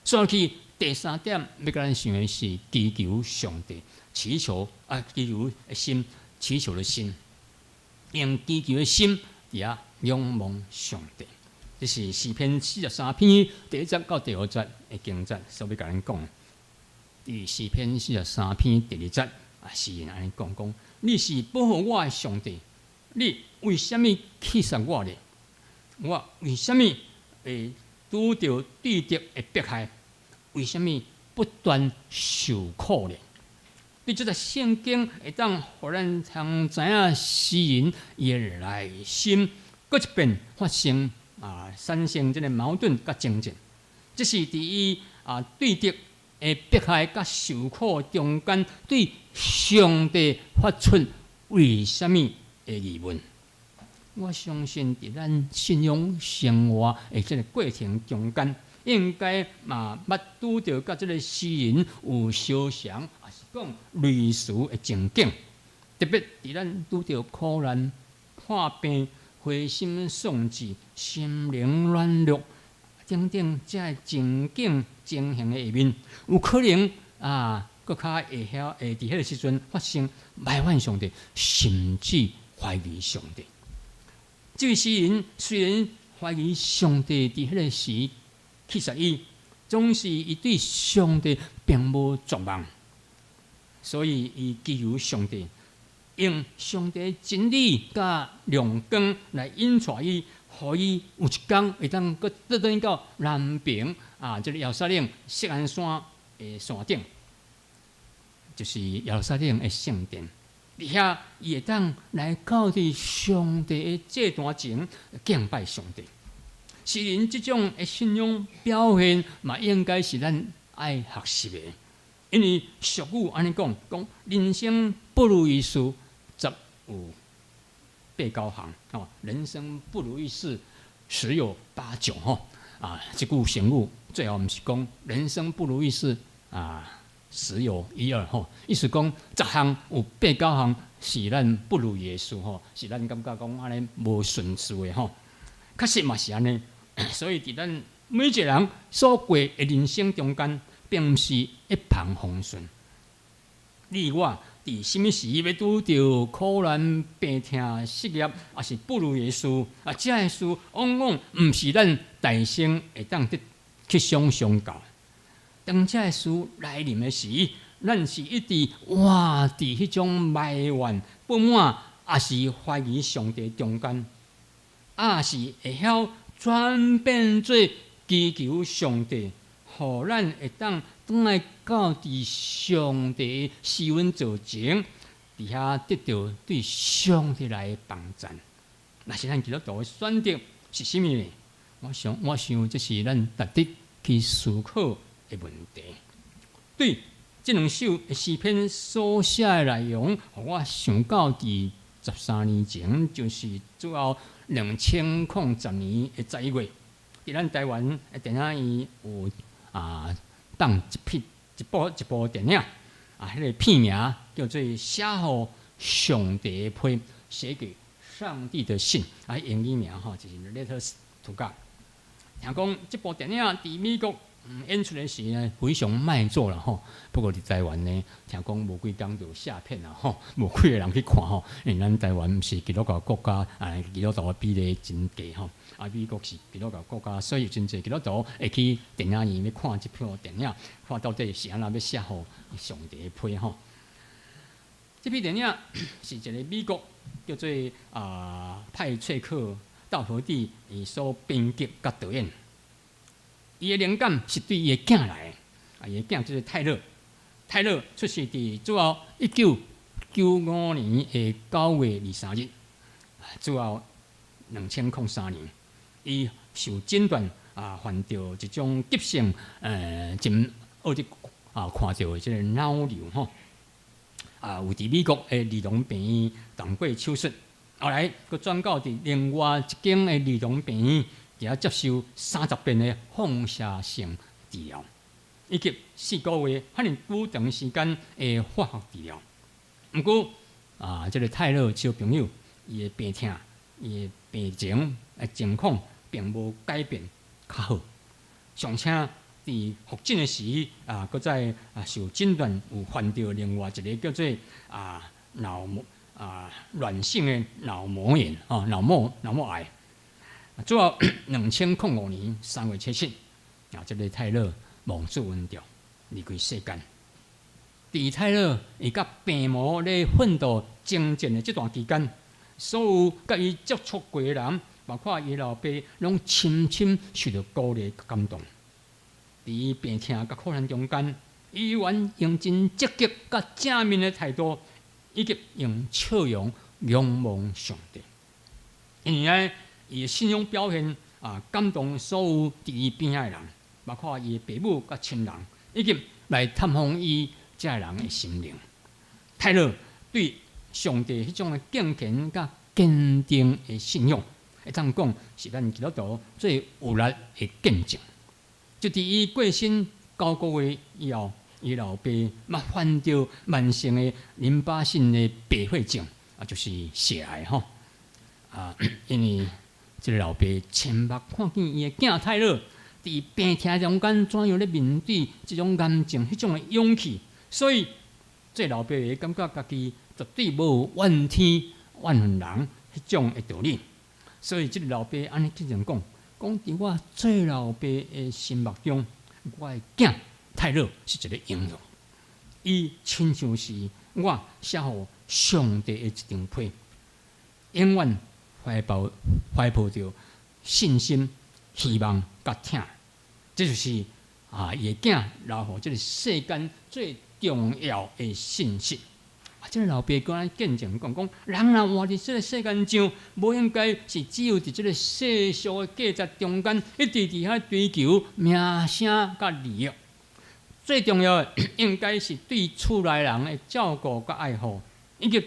S4: 所以第三點欲共咱想的是祈求上帝，祈求祈求的心，祈求的心，用祈求的心佇遐仰望上帝。這是詩篇43篇第一節到第五節的經節，所欲共咱講。佇詩篇四十三篇第二節，詩人按呢講講：你是保護我的上帝，你為啥物棄殺我呢？我為啥物會拄著對敵的迫害？為啥物不斷受苦呢？對這節聖經會當予咱通知影詩人伊的內心，閣一遍發生啊產生這个矛盾佮爭戰。這是佇伊啊對敵的迫害佮受苦中間，對上帝發出為啥物的疑問。我相信佇咱信仰生活的這个過程中間，應該嘛捌拄著佮這个詩人有相像，抑是講類似的情景。特別佇咱拄著苦難、破病、灰心喪志、心靈軟弱等等這个情景情形的下面，有可能啊，閣較會曉會佇彼个時陣發生埋怨上帝，甚至懷疑上帝。這位詩人雖然懷疑上帝佇彼个時棄殺伊，總是伊對上帝並無絕望，所以伊祈求上帝用上帝真理佮亮光來引帶伊，予伊有一工會當閣倒轉到南爿啊，這个耶路撒冷錫安山的山頂，就是耶路撒冷的聖殿。佇遐伊會當來到佇上帝的祭壇前敬拜上帝。詩人這種的信仰表現，嘛應該是咱愛學習的。因為俗語按呢講，講人生不如意事十有八九項，哦，人生不如意事十有八九，吼啊，這句成語最後毋是講人生不如意事啊十有一二，吼，意思講十項有八九項是咱不如意的事，吼，是咱感覺講按呢無順遂的，吼，確實嘛是按呢。所以佇咱每一个人所過的人生中間，並毋是一帆風順。你我佇啥物時欲拄著苦難、病痛、失業，抑是不如意的事，啊，這个事往往毋是咱大先會當得去想像到。當這个事來臨的時，咱是一直活佇彼種埋怨、不滿，抑是懷疑上帝中間，抑是會曉轉變做祈求上帝，予咱會當轉來到佇上帝施恩座前，佇遐得著對上帝來的幫贊。若是咱基督徒的選擇是啥物呢？我想，我想這是咱值得去思考的問題。對這兩首的詩篇所寫的內容，予我想到佇13年前，就是主後2010年的11月，佇咱台灣的電影院有啊放一批一部一部電影，啊，彼个片名叫做《寫予上帝的批》，寫給上帝的信，啊，英語名吼就是《Letters to God》。聽講這部電影佇美國演出的時呢，非常賣座啦吼。不過佇台灣呢，聽講無幾工就下片啦吼，無幾个人去看吼。因為咱台灣毋是基督教國家，啊，基督徒的比例真低吼。啊，美國是基督教國家，所以真濟基督徒會去電影院欲看這部電影，看到底是按怎欲寫予上帝的批吼。這部電影是一個美國叫做啊派翠克道荷蒂伊所編劇佮導演。伊的靈感是對伊的囝來的，啊，伊的囝叫做泰勒。泰勒出世佇主後1995年的9月23日，主後2003年，伊受診斷啊，患著一種急性真惡得啊，看著的這个腦瘤吼，啊，有佇美國的兒童病院動過手術，後來閣轉到佇另外一間的兒童病院，佇遐接受30遍的放射性治療，以及4個月遐爾久長時間的化學治療。毋過啊，這个泰勒小朋友，伊的病痛、伊的病情的情況並無改變較好，尚且佇復診的時啊，閣再啊受診斷有患著另外一个叫做啊腦膜啊軟性的腦膜炎吼，腦膜癌。主後2005年3月7日，啊，這个泰勒亡主恩召離開世間。佇泰勒伊佮病魔咧奮鬥征戰的這段期間，所有佮伊接觸過的人，包括伊老爸，攏深深受著鼓勵佮感動。佇伊病痛佮苦難中間，伊願用真積極佮正面的態度，以及用笑容仰望上帝。因為呢，伊的信仰表現啊，感動所有佇伊邊仔的人，包括伊的爸母佮親人，以及來探訪伊遮的人的心靈。泰勒對上帝彼種的敬虔佮堅定的信仰，會當講是咱基督徒最有力的見證。就佇伊過身9個月以後，伊老爸嘛患著慢性的淋巴性的白血症，啊，就是血癌吼。啊，因為這个老爸親目看見伊的囝泰勒佇病痛中間怎樣咧面對這種癌症彼種的勇氣，所以這老爸會感覺家己絕對無怨天怨恨人彼種的道理。所以這个老爸按呢經常講，講佇我做老爸的心目中，我的囝泰勒是一个英雄，伊親像是我寫予上帝的一張批，永遠懷抱著信心、希望佮疼，這就是啊，伊的囝留予這个世間最重要的信息。啊，這个老爸閣來見證講講，人若活佇這个世間上，無應該是只有佇這个世俗的價值中間，一直佇遐追求名聲佮利益。最重要的應該是對厝內人的照顧佮愛護，以及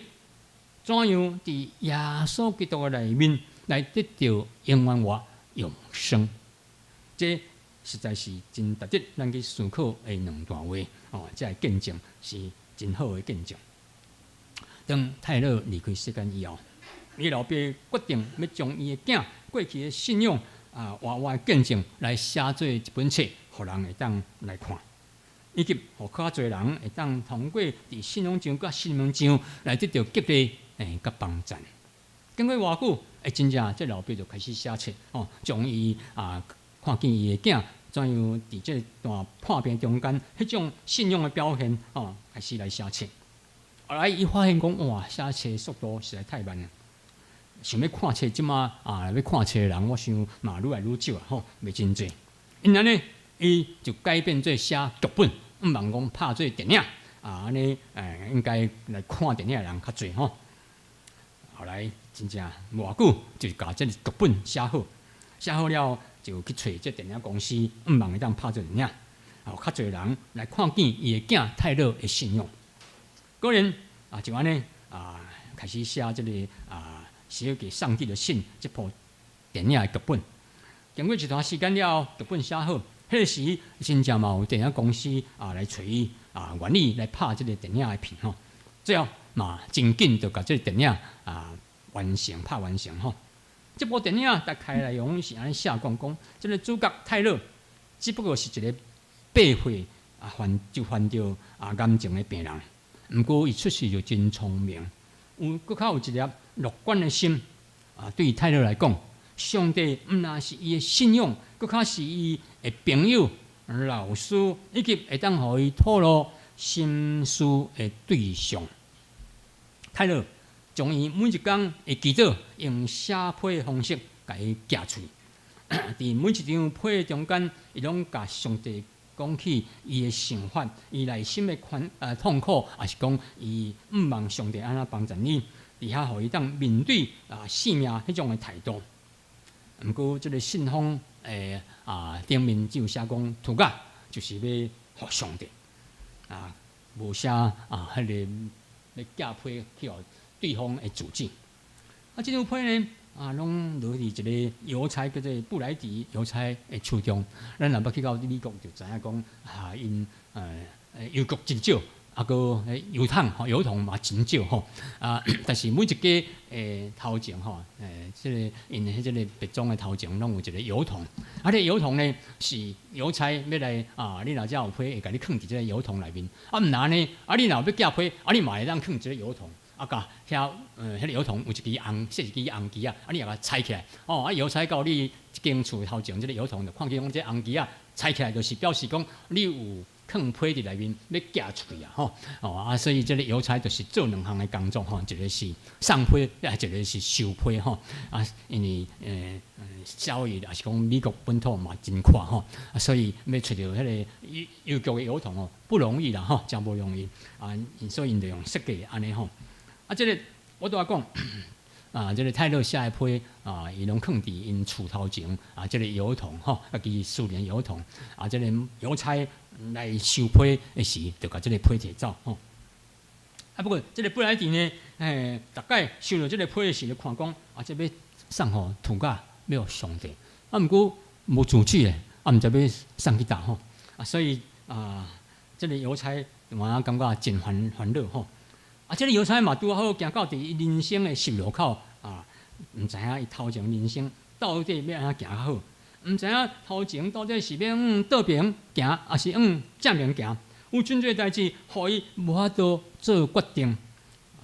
S4: 怎樣佇耶穌基督的內面來得著永遠活永生。這實在是真值得咱去思考的兩段話哦，這个見證是真好的見證。當泰勒離開世間以後，伊老爸決定欲將伊的囝過去的信仰啊，活活的見證來寫做一本冊，予人會當來看，以及予較濟人會當通過佇信仰上佮生命上來得著激勵佮幫贊。經過偌久，真正這老爸就開始寫冊哦，將伊啊看見伊的囝怎樣佇這段破病中間，彼種信仰的表現哦，開始來寫冊。後來伊發現講，哇，寫冊速度實在太慢了。想欲看冊，這馬啊，欲看冊的人，我想嘛愈來愈少啊，吼，袂真濟。因按呢，伊就改變做寫劇本，毋茫講拍做電影啊，按呢，應該來看電影的人較濟吼。後來真正無偌久，就共這个劇本寫好，寫好了就去揣這電影公司，毋茫會當拍做電影，予較濟人來看見伊的囝泰勒的信仰。果然啊，就按呢啊，開始寫這个啊，寫給上帝的信這部電影的劇本。經過一段時間了後，劇本寫好，彼个時真正嘛有電影公司啊來揣伊啊，願意來拍這个電影的片吼。最後嘛真緊就共這个電影啊完成拍完成吼。這部電影大概內容是按呢寫講講，這个主角泰勒只不過是一个8歲啊患就患著啊癌症的病人。毋過伊出世就真聰明，有閣較有一粒樂觀的心。啊，對泰勒來講，上帝毋但是伊的信仰，閣較是伊的朋友、老師，以及會當予伊吐露心事的對象。泰勒將伊每一工的祈禱用寫批的方式共伊寄出去。佇每一張批中間，伊攏共上帝講起伊的想法，伊內心的困痛苦，抑是講伊毋望上帝按怎幫助伊，佇遐予伊當面對啊生命彼種的態度。毋過，這个信封的啊頂面只有寫講 To God，就是欲予上帝啊，無寫啊彼个欲寄批去予對方的住址。啊，這張批呢？啊，攏落佇一个郵差叫做布萊迪郵差的手中。咱若捌去到美國，就知影講啊，𪜶郵局真少，啊，閣郵筒吼，郵筒嘛真少吼。啊，但是每一家的頭前吼，這个𪜶彼這个別莊的頭前攏有一个郵筒。啊，這个郵筒呢是郵差欲來啊，你若遮有批會共你囥佇這个郵筒內面。啊，毋若呢，啊，你若有欲寄批，啊，你嘛會當囥佇這个郵筒。啊，共遐彼个郵筒有一支紅，設一支紅旗仔，啊，你予共裁起來，哦，啊，郵差到你這間厝頭前，這个郵筒就看見講這紅旗仔裁起來，就是表示講你有囥批佇內面欲寄出去啊吼，哦啊，所以這个郵差就是做兩項的工作吼，一个是送批，啊，一个是收批吼，啊，因為夏威夷抑是講美國本土嘛真闊吼，啊，所以欲揣著彼个郵局的郵筒哦不容易啦吼，誠無容易啊，所以𪜶就用設計按呢吼，啊，這个我拄仔講啊，這个泰勒寫的批啊，伊攏囥佇𪜶厝頭前啊，這个郵筒吼，家己私人郵筒啊，這个郵差來收批的時，就共這个批提走吼。啊，不過這个布萊迪呢，逐擺收著這个批的時，就看講啊，這欲送予塗甲欲予上帝。啊，毋過無住址的，啊，毋知欲送去佗吼。啊，所以啊，這个郵差嘛感覺真煩惱吼。啊，這个郵差嘛拄好行到佇伊人生的十路口啊，毋知影伊頭前人生到底欲按怎行較好。毋知影頭前到底是欲向倒爿行，抑是向正面行？有真濟代誌，予伊無法度做決定。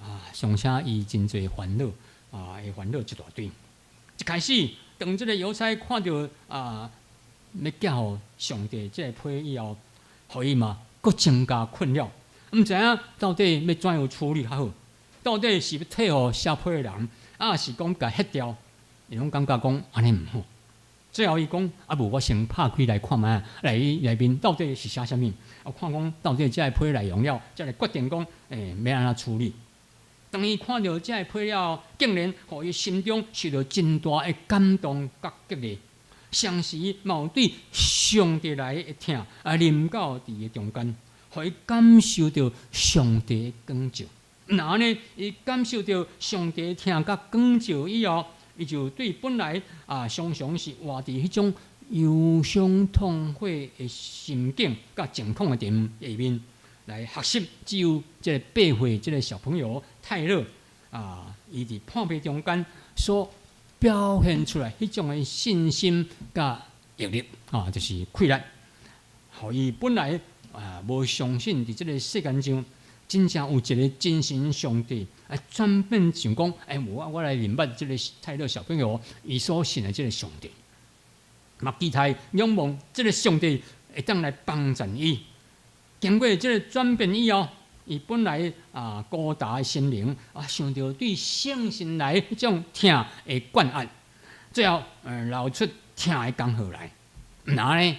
S4: 啊，尚且伊真濟煩惱，啊，會煩惱一大堆。一開始，當這个郵差看著啊，欲寄予上帝這个批以後，予伊嘛閣增加困擾。毋知影到底欲怎樣處理較好？到底是欲退予寫批的人，抑是講共彼掉？伊攏感覺講按呢毋好。最後伊講啊，無我先拍開來看覓仔，內面到底是寫啥物？啊，看講到底這个批內容了，才來決定講，欲按怎處理。當伊看著這个批了，竟然予伊心中受著真大的感動佮激勵，同時嘛有對上帝來的疼啊臨到佇伊中間，予伊感受著上帝的光照。若按呢，伊感受著上帝疼佮光照以後，伊就對本來啊常常是活佇彼種憂傷痛悔的心境佮情況的下面來學習，只有這个8歲這个小朋友泰勒啊，伊佇破病中間所表現出來彼種的信心佮毅力啊，就是氣力，予伊本來啊無相信佇這个世間上真正有一个真神上帝，啊轉變想講，欸，無我來認捌這个泰勒小朋友伊所信的這个上帝，嘛期待仰望這个上帝會當來幫助伊。經過這个轉變以後，伊本來啊孤單的心靈啊，想著對聖神來彼種疼的關愛，最後流出疼的江河來。然後呢，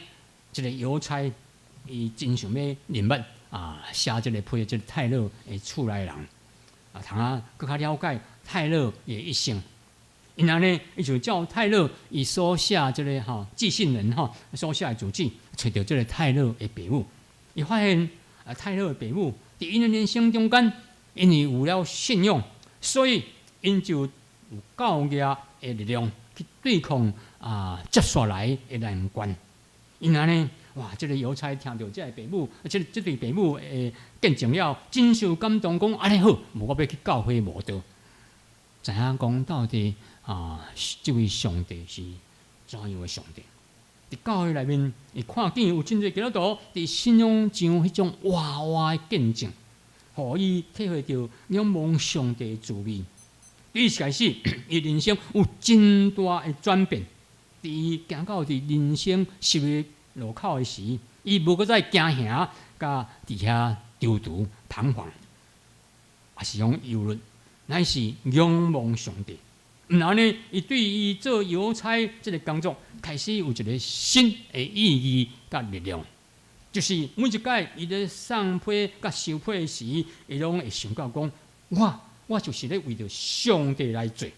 S4: 這个郵差伊真想欲認捌啊，寫這个批這个泰勒的厝內人，啊，通啊閣較了解泰勒的一生。𪜶按呢，伊就照泰勒伊所寫這个吼寄信人吼所寫的住址，揣著這个泰勒的爸母。伊發現啊，泰勒的爸母佇𪜶的人生中間，因為有了信仰，所以𪜶就有夠額的力量去對抗啊接紲來的難關。𪜶按呢，哇！這个郵差聽著這个爸母，這這對爸母的見證了，真受感動，講按呢好，無我欲去教會慕道，知影講到底啊，這位上帝是怎樣的上帝？佇教會內面，伊看見有真濟基督徒佇信仰上彼種活活的見證，予伊體會著仰望上帝的滋味。伊開始，伊人生有真大的轉變。佇伊行到佇人生十字路口的時，伊無閣再驚嚇，佮佇遐躊躇彷徨，抑是講憂慮，乃是仰望上帝。然後呢，伊對伊做郵差這个工作，開始有一个新的意義佮力量。就是每一擺伊咧送批佮收批時，伊攏會想到講：我就是咧為著上帝來做。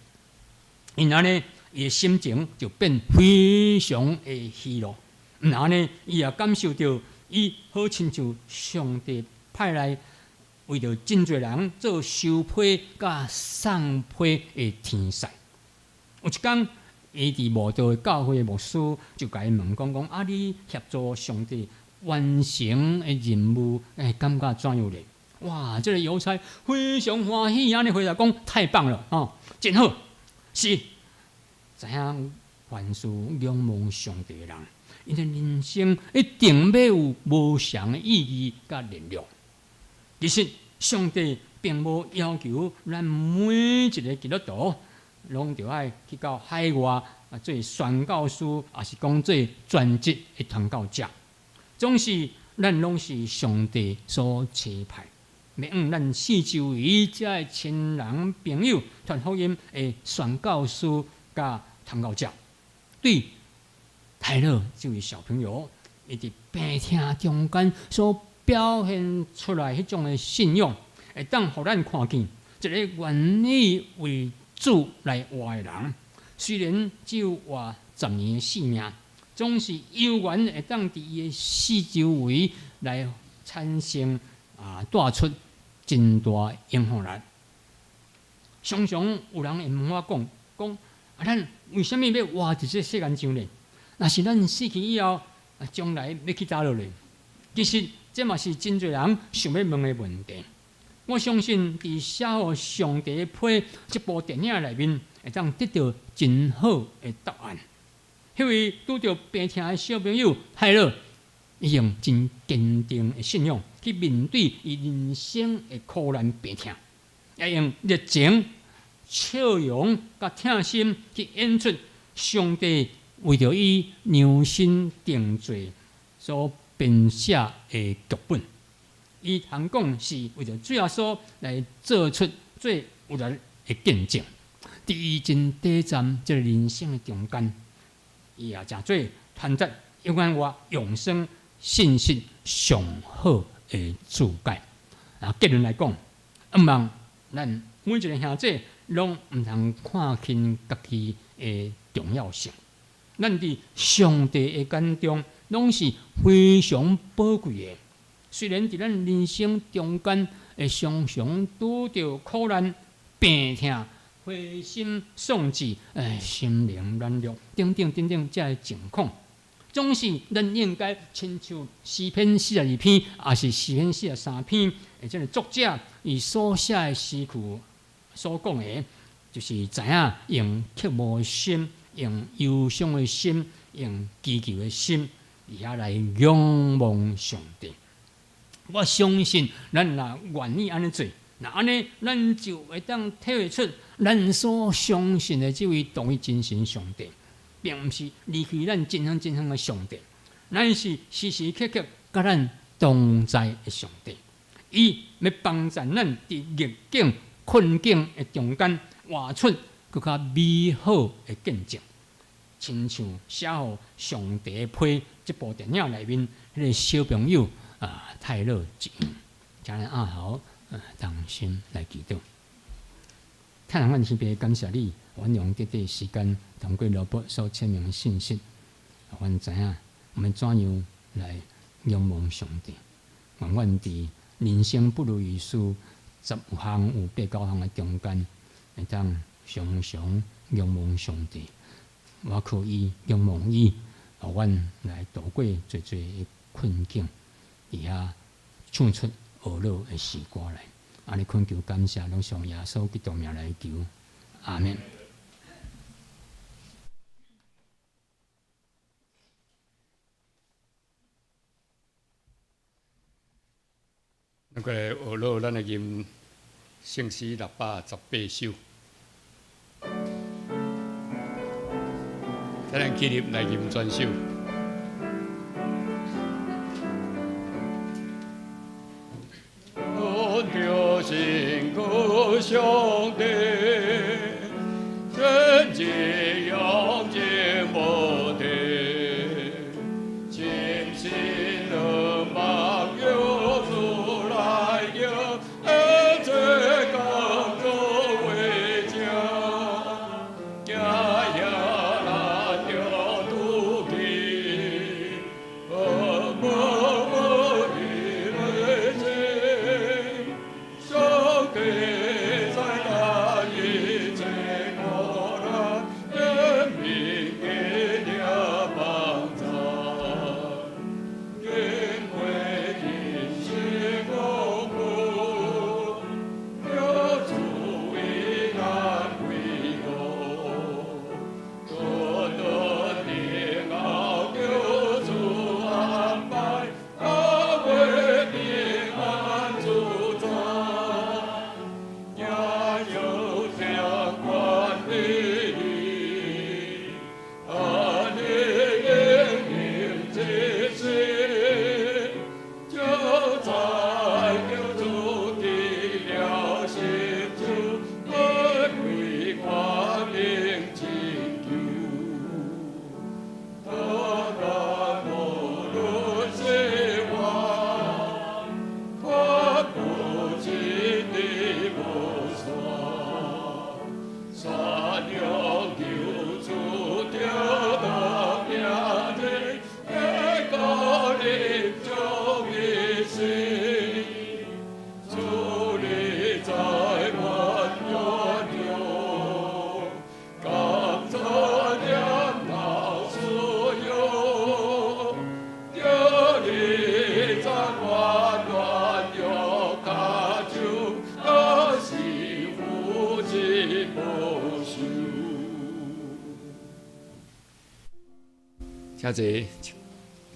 S4: 𪜶按呢，伊的心情就變非常的喜樂。然後呢，伊也感受著伊好親像上帝派來為著真濟人做收批佮送批的天使。有一工，伊佇慕道的教會的牧師就共伊問講講：啊，你協助上帝完成的任務，欸，感覺怎樣咧？哇！這个郵差非常歡喜，按呢回答講：太棒了，吼，真好。是，知影凡事仰望上帝的人，𪜶的人生一定欲有無仝的意義佮力量。其實，上帝並無要求咱每一个基督徒攏著愛去到海外啊做宣教師，抑是講做全職的傳教者。總是咱攏是上帝所差派，欲往咱四周圍遮的親人朋友傳福音的宣教師佮傳教者。對泰勒這位小朋友，伊佇病痛中間所表現出來彼種的信仰，會當予咱看見一個願意為主來活的人，雖然只有活10年的性命，總是猶原會當佇伊的四周圍來產生啊，帶出真大影響力。常常有人會問我講講啊，咱為啥物欲活佇這世間上呢？若是咱死去以後，啊，將來欲去佗落呢？其實這嘛是真濟人想欲問的問題。我相信佇寫予上帝的批這部電影內面，會當得到真好的答案。彼位拄著病痛的小朋友泰勒，伊用真堅定的信仰去面對伊人生的苦難病痛，也用熱情、笑容佮疼心去演出上帝為著伊量身定做所編寫的劇本。伊通講是為著主耶穌來做出最有力的見證。佇伊真短暫這个人生的中間，伊也誠做傳達永遠活永生信息上好的注解。啊，結論來講，毋望咱每一个兄弟攏毋通看輕家己的重要性。咱佇上帝的眼中，攏是非常寶貴的。雖然佇咱人生中間會常常拄著苦難、病痛、灰心喪志、心靈軟弱等等等等這个情況，總是咱應該親像詩篇42篇，抑是詩篇43篇，的這个作者伊所寫的詩句所講的，就是知影用渴慕的心、用憂傷的心、用祈求的心，佇遐來仰望上帝。我相信，咱若願意按呢做，若按呢，咱就會當體會出咱所相信的這位獨一真神上帝，並毋是離開咱真遠真遠的上帝，咱是時時刻刻佮咱同在的上帝。伊欲幫助咱佇逆境、困境的中間，活出閣較美好的見證，親像寫予上帝的批這部電影內面彼个小朋友啊，泰勒一樣，請咱押頭同心來祈禱。天父，阮特別感謝你，阮用短短時間通過羅伯所簽名的信息，阮知影我們怎樣來仰望上帝。願阮佇人生不如意事十有項有八九項的中間，會當常常仰望上帝。我靠伊，仰望伊，予阮來度過濟濟的困境。佇遐唱出呵咾的詩歌來，按呢懇求感謝，攏奉耶穌基督名來求，阿們。
S1: 咱過來呵咾，咱來吟聖詩618首，請咱起立來吟全首。阮信靠上帝，全智永永無停，深信兩目仰主來行，一切工作為正，行遐難著拄去，無無無意內情。上帝在那一切苦難，請坐，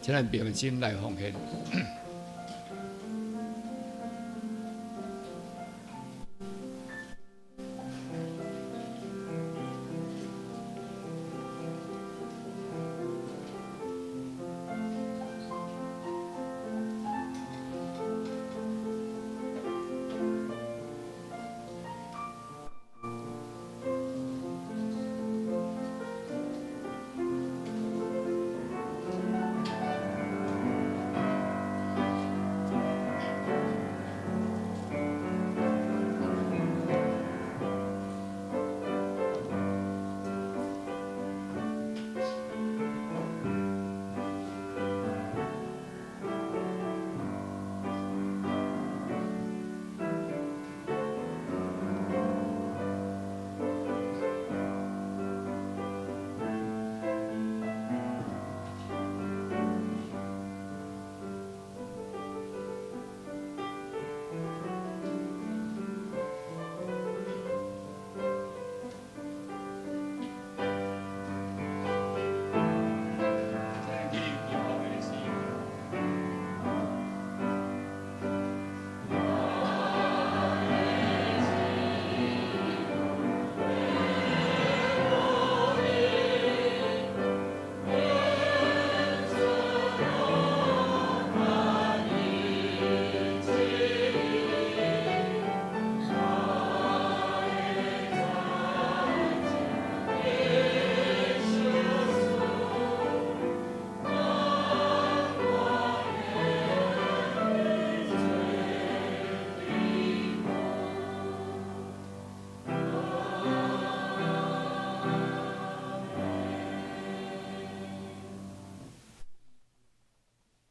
S1: 請咱平心來奉獻。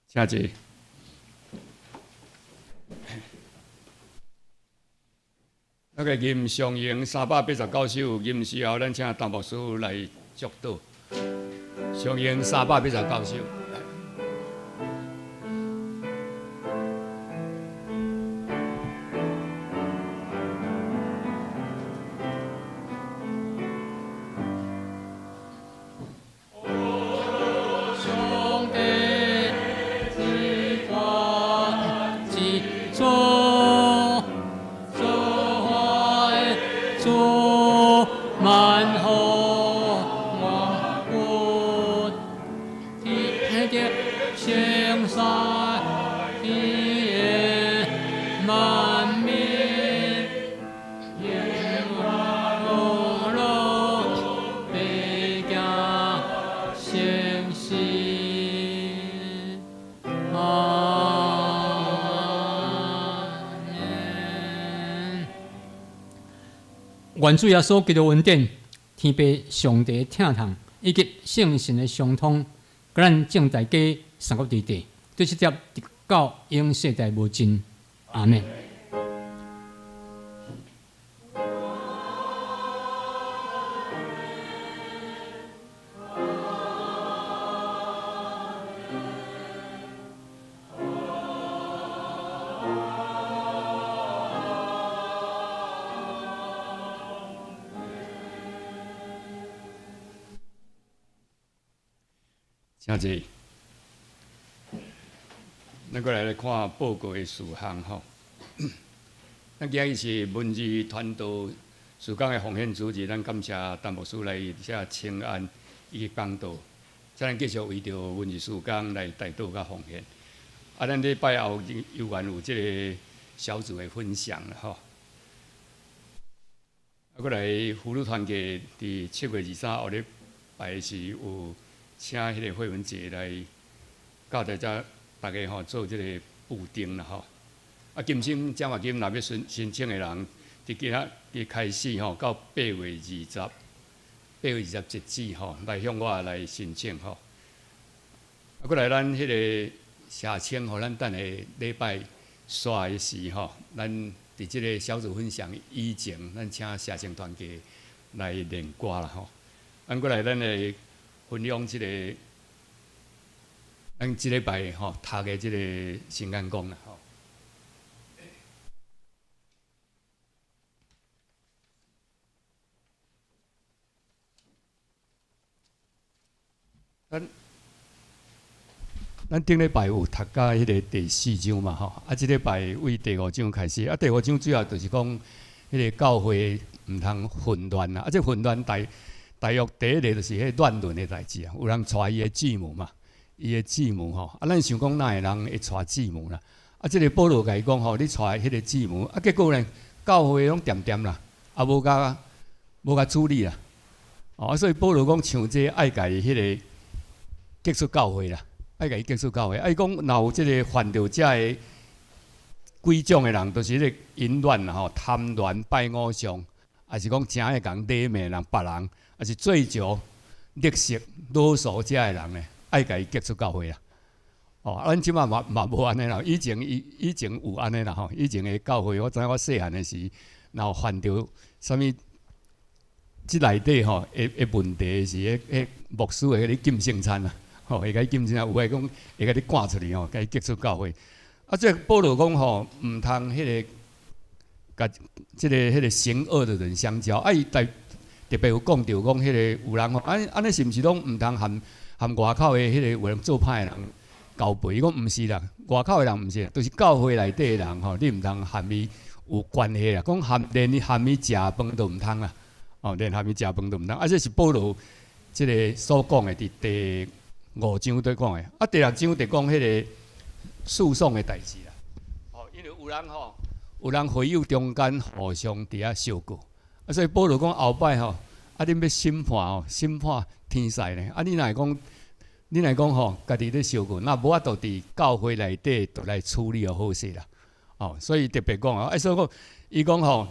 S1: 請坐。那個吟上詠389首，吟時後，咱請陳牧師來祝禱。上詠389首。
S4: 願主耶穌基督恩典、天父上帝的疼痛以及聖神的相通，佮咱眾大家三國弟弟，對這節直到永世代無盡。阿們。
S1: 請坐。咱閣來看報告的事項吼。咱今日是文字傳道事工的奉獻主日，咱感謝陳牧師來遮請安以及講道，請咱繼續為著文字事工來代禱佮奉獻。啊，咱禮拜後猶原有這个小組的分享啦吼。啊，閣來婦女團契佇7月23號禮拜是有請彼個惠文姐來教大家，大家吼做這个布丁啦吼。啊，金星獎學金若欲申請的人，佇今仔日開始吼，到8月20，8月20截止吼，來向我來申請吼。啊，閣來咱彼个社青吼，咱等下禮拜煞的時吼，咱佇這个小組分享以前，咱請社青團契來練歌啦吼。啊，閣來咱來分享這个，咱這禮拜吼讀的這個聖經講啦吼。咱咱頂禮拜有讀到彼个第四章嘛吼，啊，這禮拜對第五章開始，啊，第五章主要就是講彼个教會毋通混亂啊，啊，這混亂大大約第一个就是彼個亂倫的代誌啊，有人娶伊的姊妹嘛，伊的姊妹吼，啊，咱想講哪會人會娶姊妹啦？啊，這个保羅共伊講吼，你娶彼个姊妹，啊，結果呢，教會攏恬恬啦，啊，無共無共處理啦，哦，所以保羅講像這愛共伊彼个逐出教會啦。愛共伊逐出教會，啊，伊講若有這个犯著這个幾種的人，就是彼个淫亂啦吼、貪戀、拜偶像，抑是講誠愛共禮物人、別人，抑是醉酒、勒色、囉嗦這个人呢，愛共伊逐出教會啦。哦，啊，咱這馬嘛嘛無按呢啦，以前以以前有按呢啦吼，以前的教會，我知影我細漢的時，若有犯著啥物，這內底吼的的問題是，彼彼牧師會共你禁聖餐啦。吼，會共伊禁聖餐，有的講會共你趕出去吼，共伊逐出教會。啊，這保羅講吼，毋通彼个共這个彼个行惡的人相交。啊，伊特特別有講著講，彼个有人吼，按按呢是毋是攏毋通和和外口的彼个有人做歹的人交陪？伊講毋是啦，外口的人毋是，就是教會內底的人吼，你毋通和伊有關係啦。講和連和伊食飯都毋通啦，哦，連和伊食飯都毋通。啊，這是保羅這个所講的佇第五章佇講的，啊，第六章佇講彼个訴訟的代誌啦。哦，因為有人吼，有人會友中間互相佇遐相告，啊，所以保羅講後擺吼，啊，恁欲審判吼，審判天使呢？啊，你若會講，你若講吼，家己咧相告，若無法度佇教會內底就來處理就好勢啦。哦，所以特別講啊，所以講，伊講吼，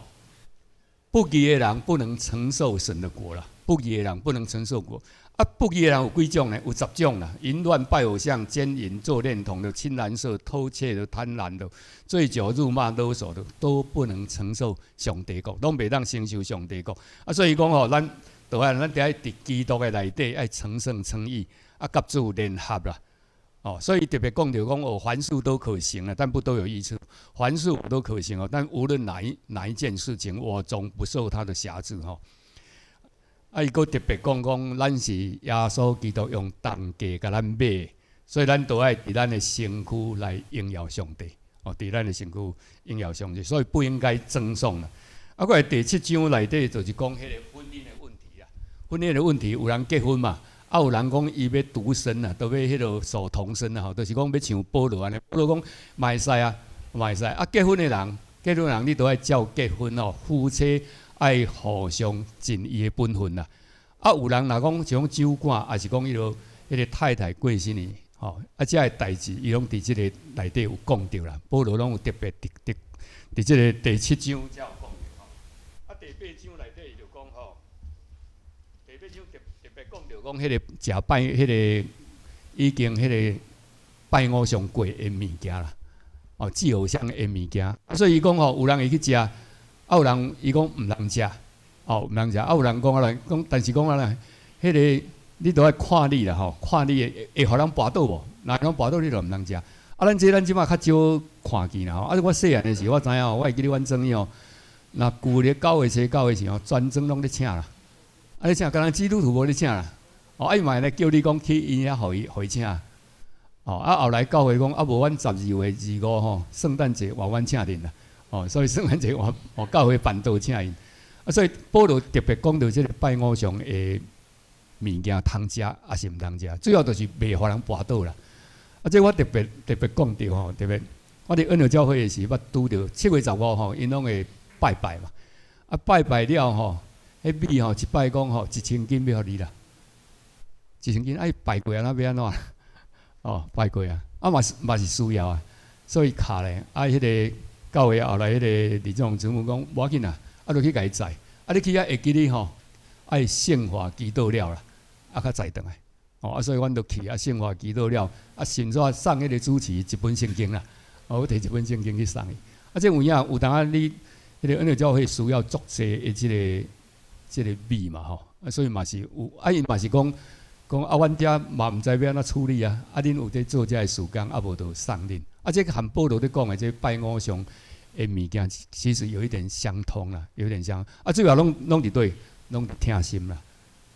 S1: 不義的人不能承受神的國啦，不義的人不能承受國。啊，不義的人有幾種呢？有十種啦：淫亂、拜偶像、姦淫、做戀童的、親男色、偷竊的、貪婪的、醉酒、辱罵、勒索的，都不能承受上帝國，攏袂當承受上帝國。啊，所以講吼，咱就愛咱得愛佇基督的內底愛成聖稱義，啊，佮主聯合啦。哦，所以特別講著講哦，凡事都可行啊，但不都有益處。凡事都可行哦，但無論哪一件事情，我總不受他的轄制吼。啊，伊閣特別講講，咱是耶穌基督用重價共咱買，所以咱都愛佇咱的身軀來榮耀上帝。哦，佇咱的身軀榮耀上帝，所以不應該爭訟啦。啊，過來第七章內底就是講彼个婚姻的問題啊。婚姻的問題，有人結婚嘛？啊，有人講伊欲獨身啊，都欲彼个守童身啊，吼，就是講欲像保羅按呢。保羅講嘛會使啊，嘛會使。啊，結婚的人，結婚的人你都愛照結婚哦，夫妻愛互相盡伊的本分啦。啊，有人若講像酒館，抑是講彼个太太過身去，吼，啊，這个代誌伊攏佇這个內底有講著啦。保羅攏有特別佇佇佇這個第七章才有講著吼。啊，第八章內底伊就講吼，第八章特特別講著講彼个食拜彼个已經彼个拜偶像過的物件啦，哦，祭偶像的物件。啊，所以伊講吼，有人會去食。啊，有人伊講毋通食，哦，毋通食。啊，有人講啊來講，但是講啊來，彼个你都愛看你啦吼，看你會會予人跋倒無？若人跋倒，你就毋通食。啊，咱這咱這馬較少看見啦吼。啊，我細漢的時，我知影吼，我會記得阮祖吼，若舊曆九月初九的時吼，全莊攏咧請啦。啊，咧請，敢若基督徒無咧請啦。哦，啊，伊嘛會來叫你講去𪜶遐，予伊予伊請。哦，啊，後來教會講，啊，無阮12月25吼，聖誕節換阮請恁啦。哦，所以聖誕節換換教會辦桌請𪜶。啊，所以保羅特別講著這个拜偶像的物件通食抑是毋通食，主要就是袂予人跋倒啦。啊，這我特別特別講著吼，特別我佇恩和教會的時，捌拄著7月15吼，𪜶攏會拜拜嘛。啊，拜拜了吼，彼米吼一擺講吼，1千斤欲予你啦，一千斤啊，伊拜過啊，那欲按怎？哦，拜過啊，啊嘛是嘛是需要啊，所以卡咧，啊，彼个教會後來彼个李總主母講無要緊啦，啊，就去共伊載，啊，你去遐會記得吼，愛聖化祈禱了啦，啊，較載轉來，哦，啊，所以阮就去啊，聖化祈禱了，啊，順煞送彼个主持一本聖經啦，哦，我提一本聖經去送伊，啊，這有影有當仔你彼个恩和教會需要足濟的這个這个米嘛吼，啊，所以嘛是有，啊，𪜶嘛是講講啊，阮遮嘛毋知欲按怎處理啊，啊，恁有咧做這个事工，啊，無就送恁，啊，這和保羅咧講的這拜偶像的物件，其實有一點相通啦，有點相，啊，最後攏攏佇佗，攏佇疼心啦，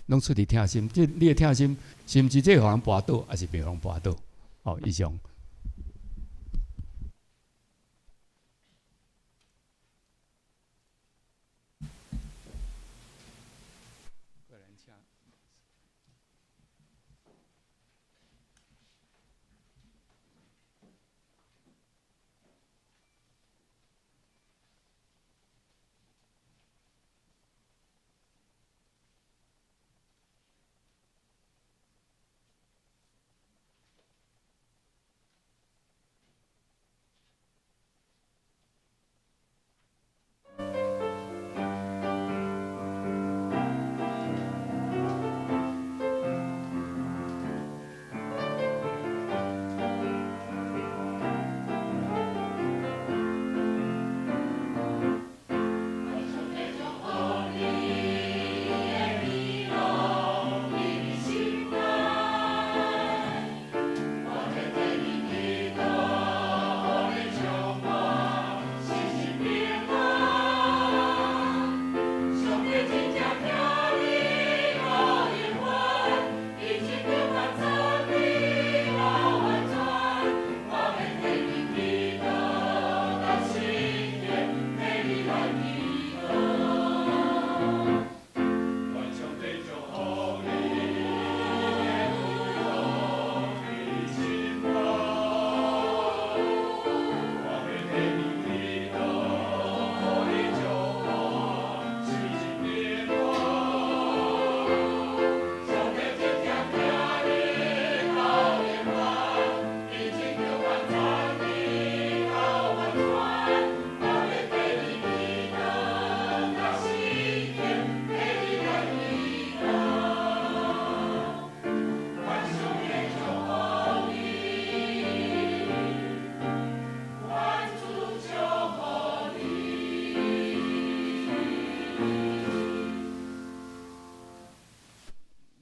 S1: 攏出佇疼心，這你的疼心，是毋是這予人跋倒，抑是袂予人跋倒？好，以上。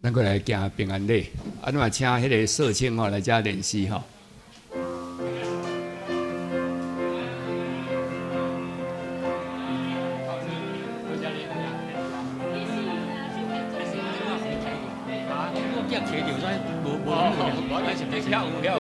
S1: 咱過來行平安禮，啊，咱嘛請彼个社青吼來遮練習吼。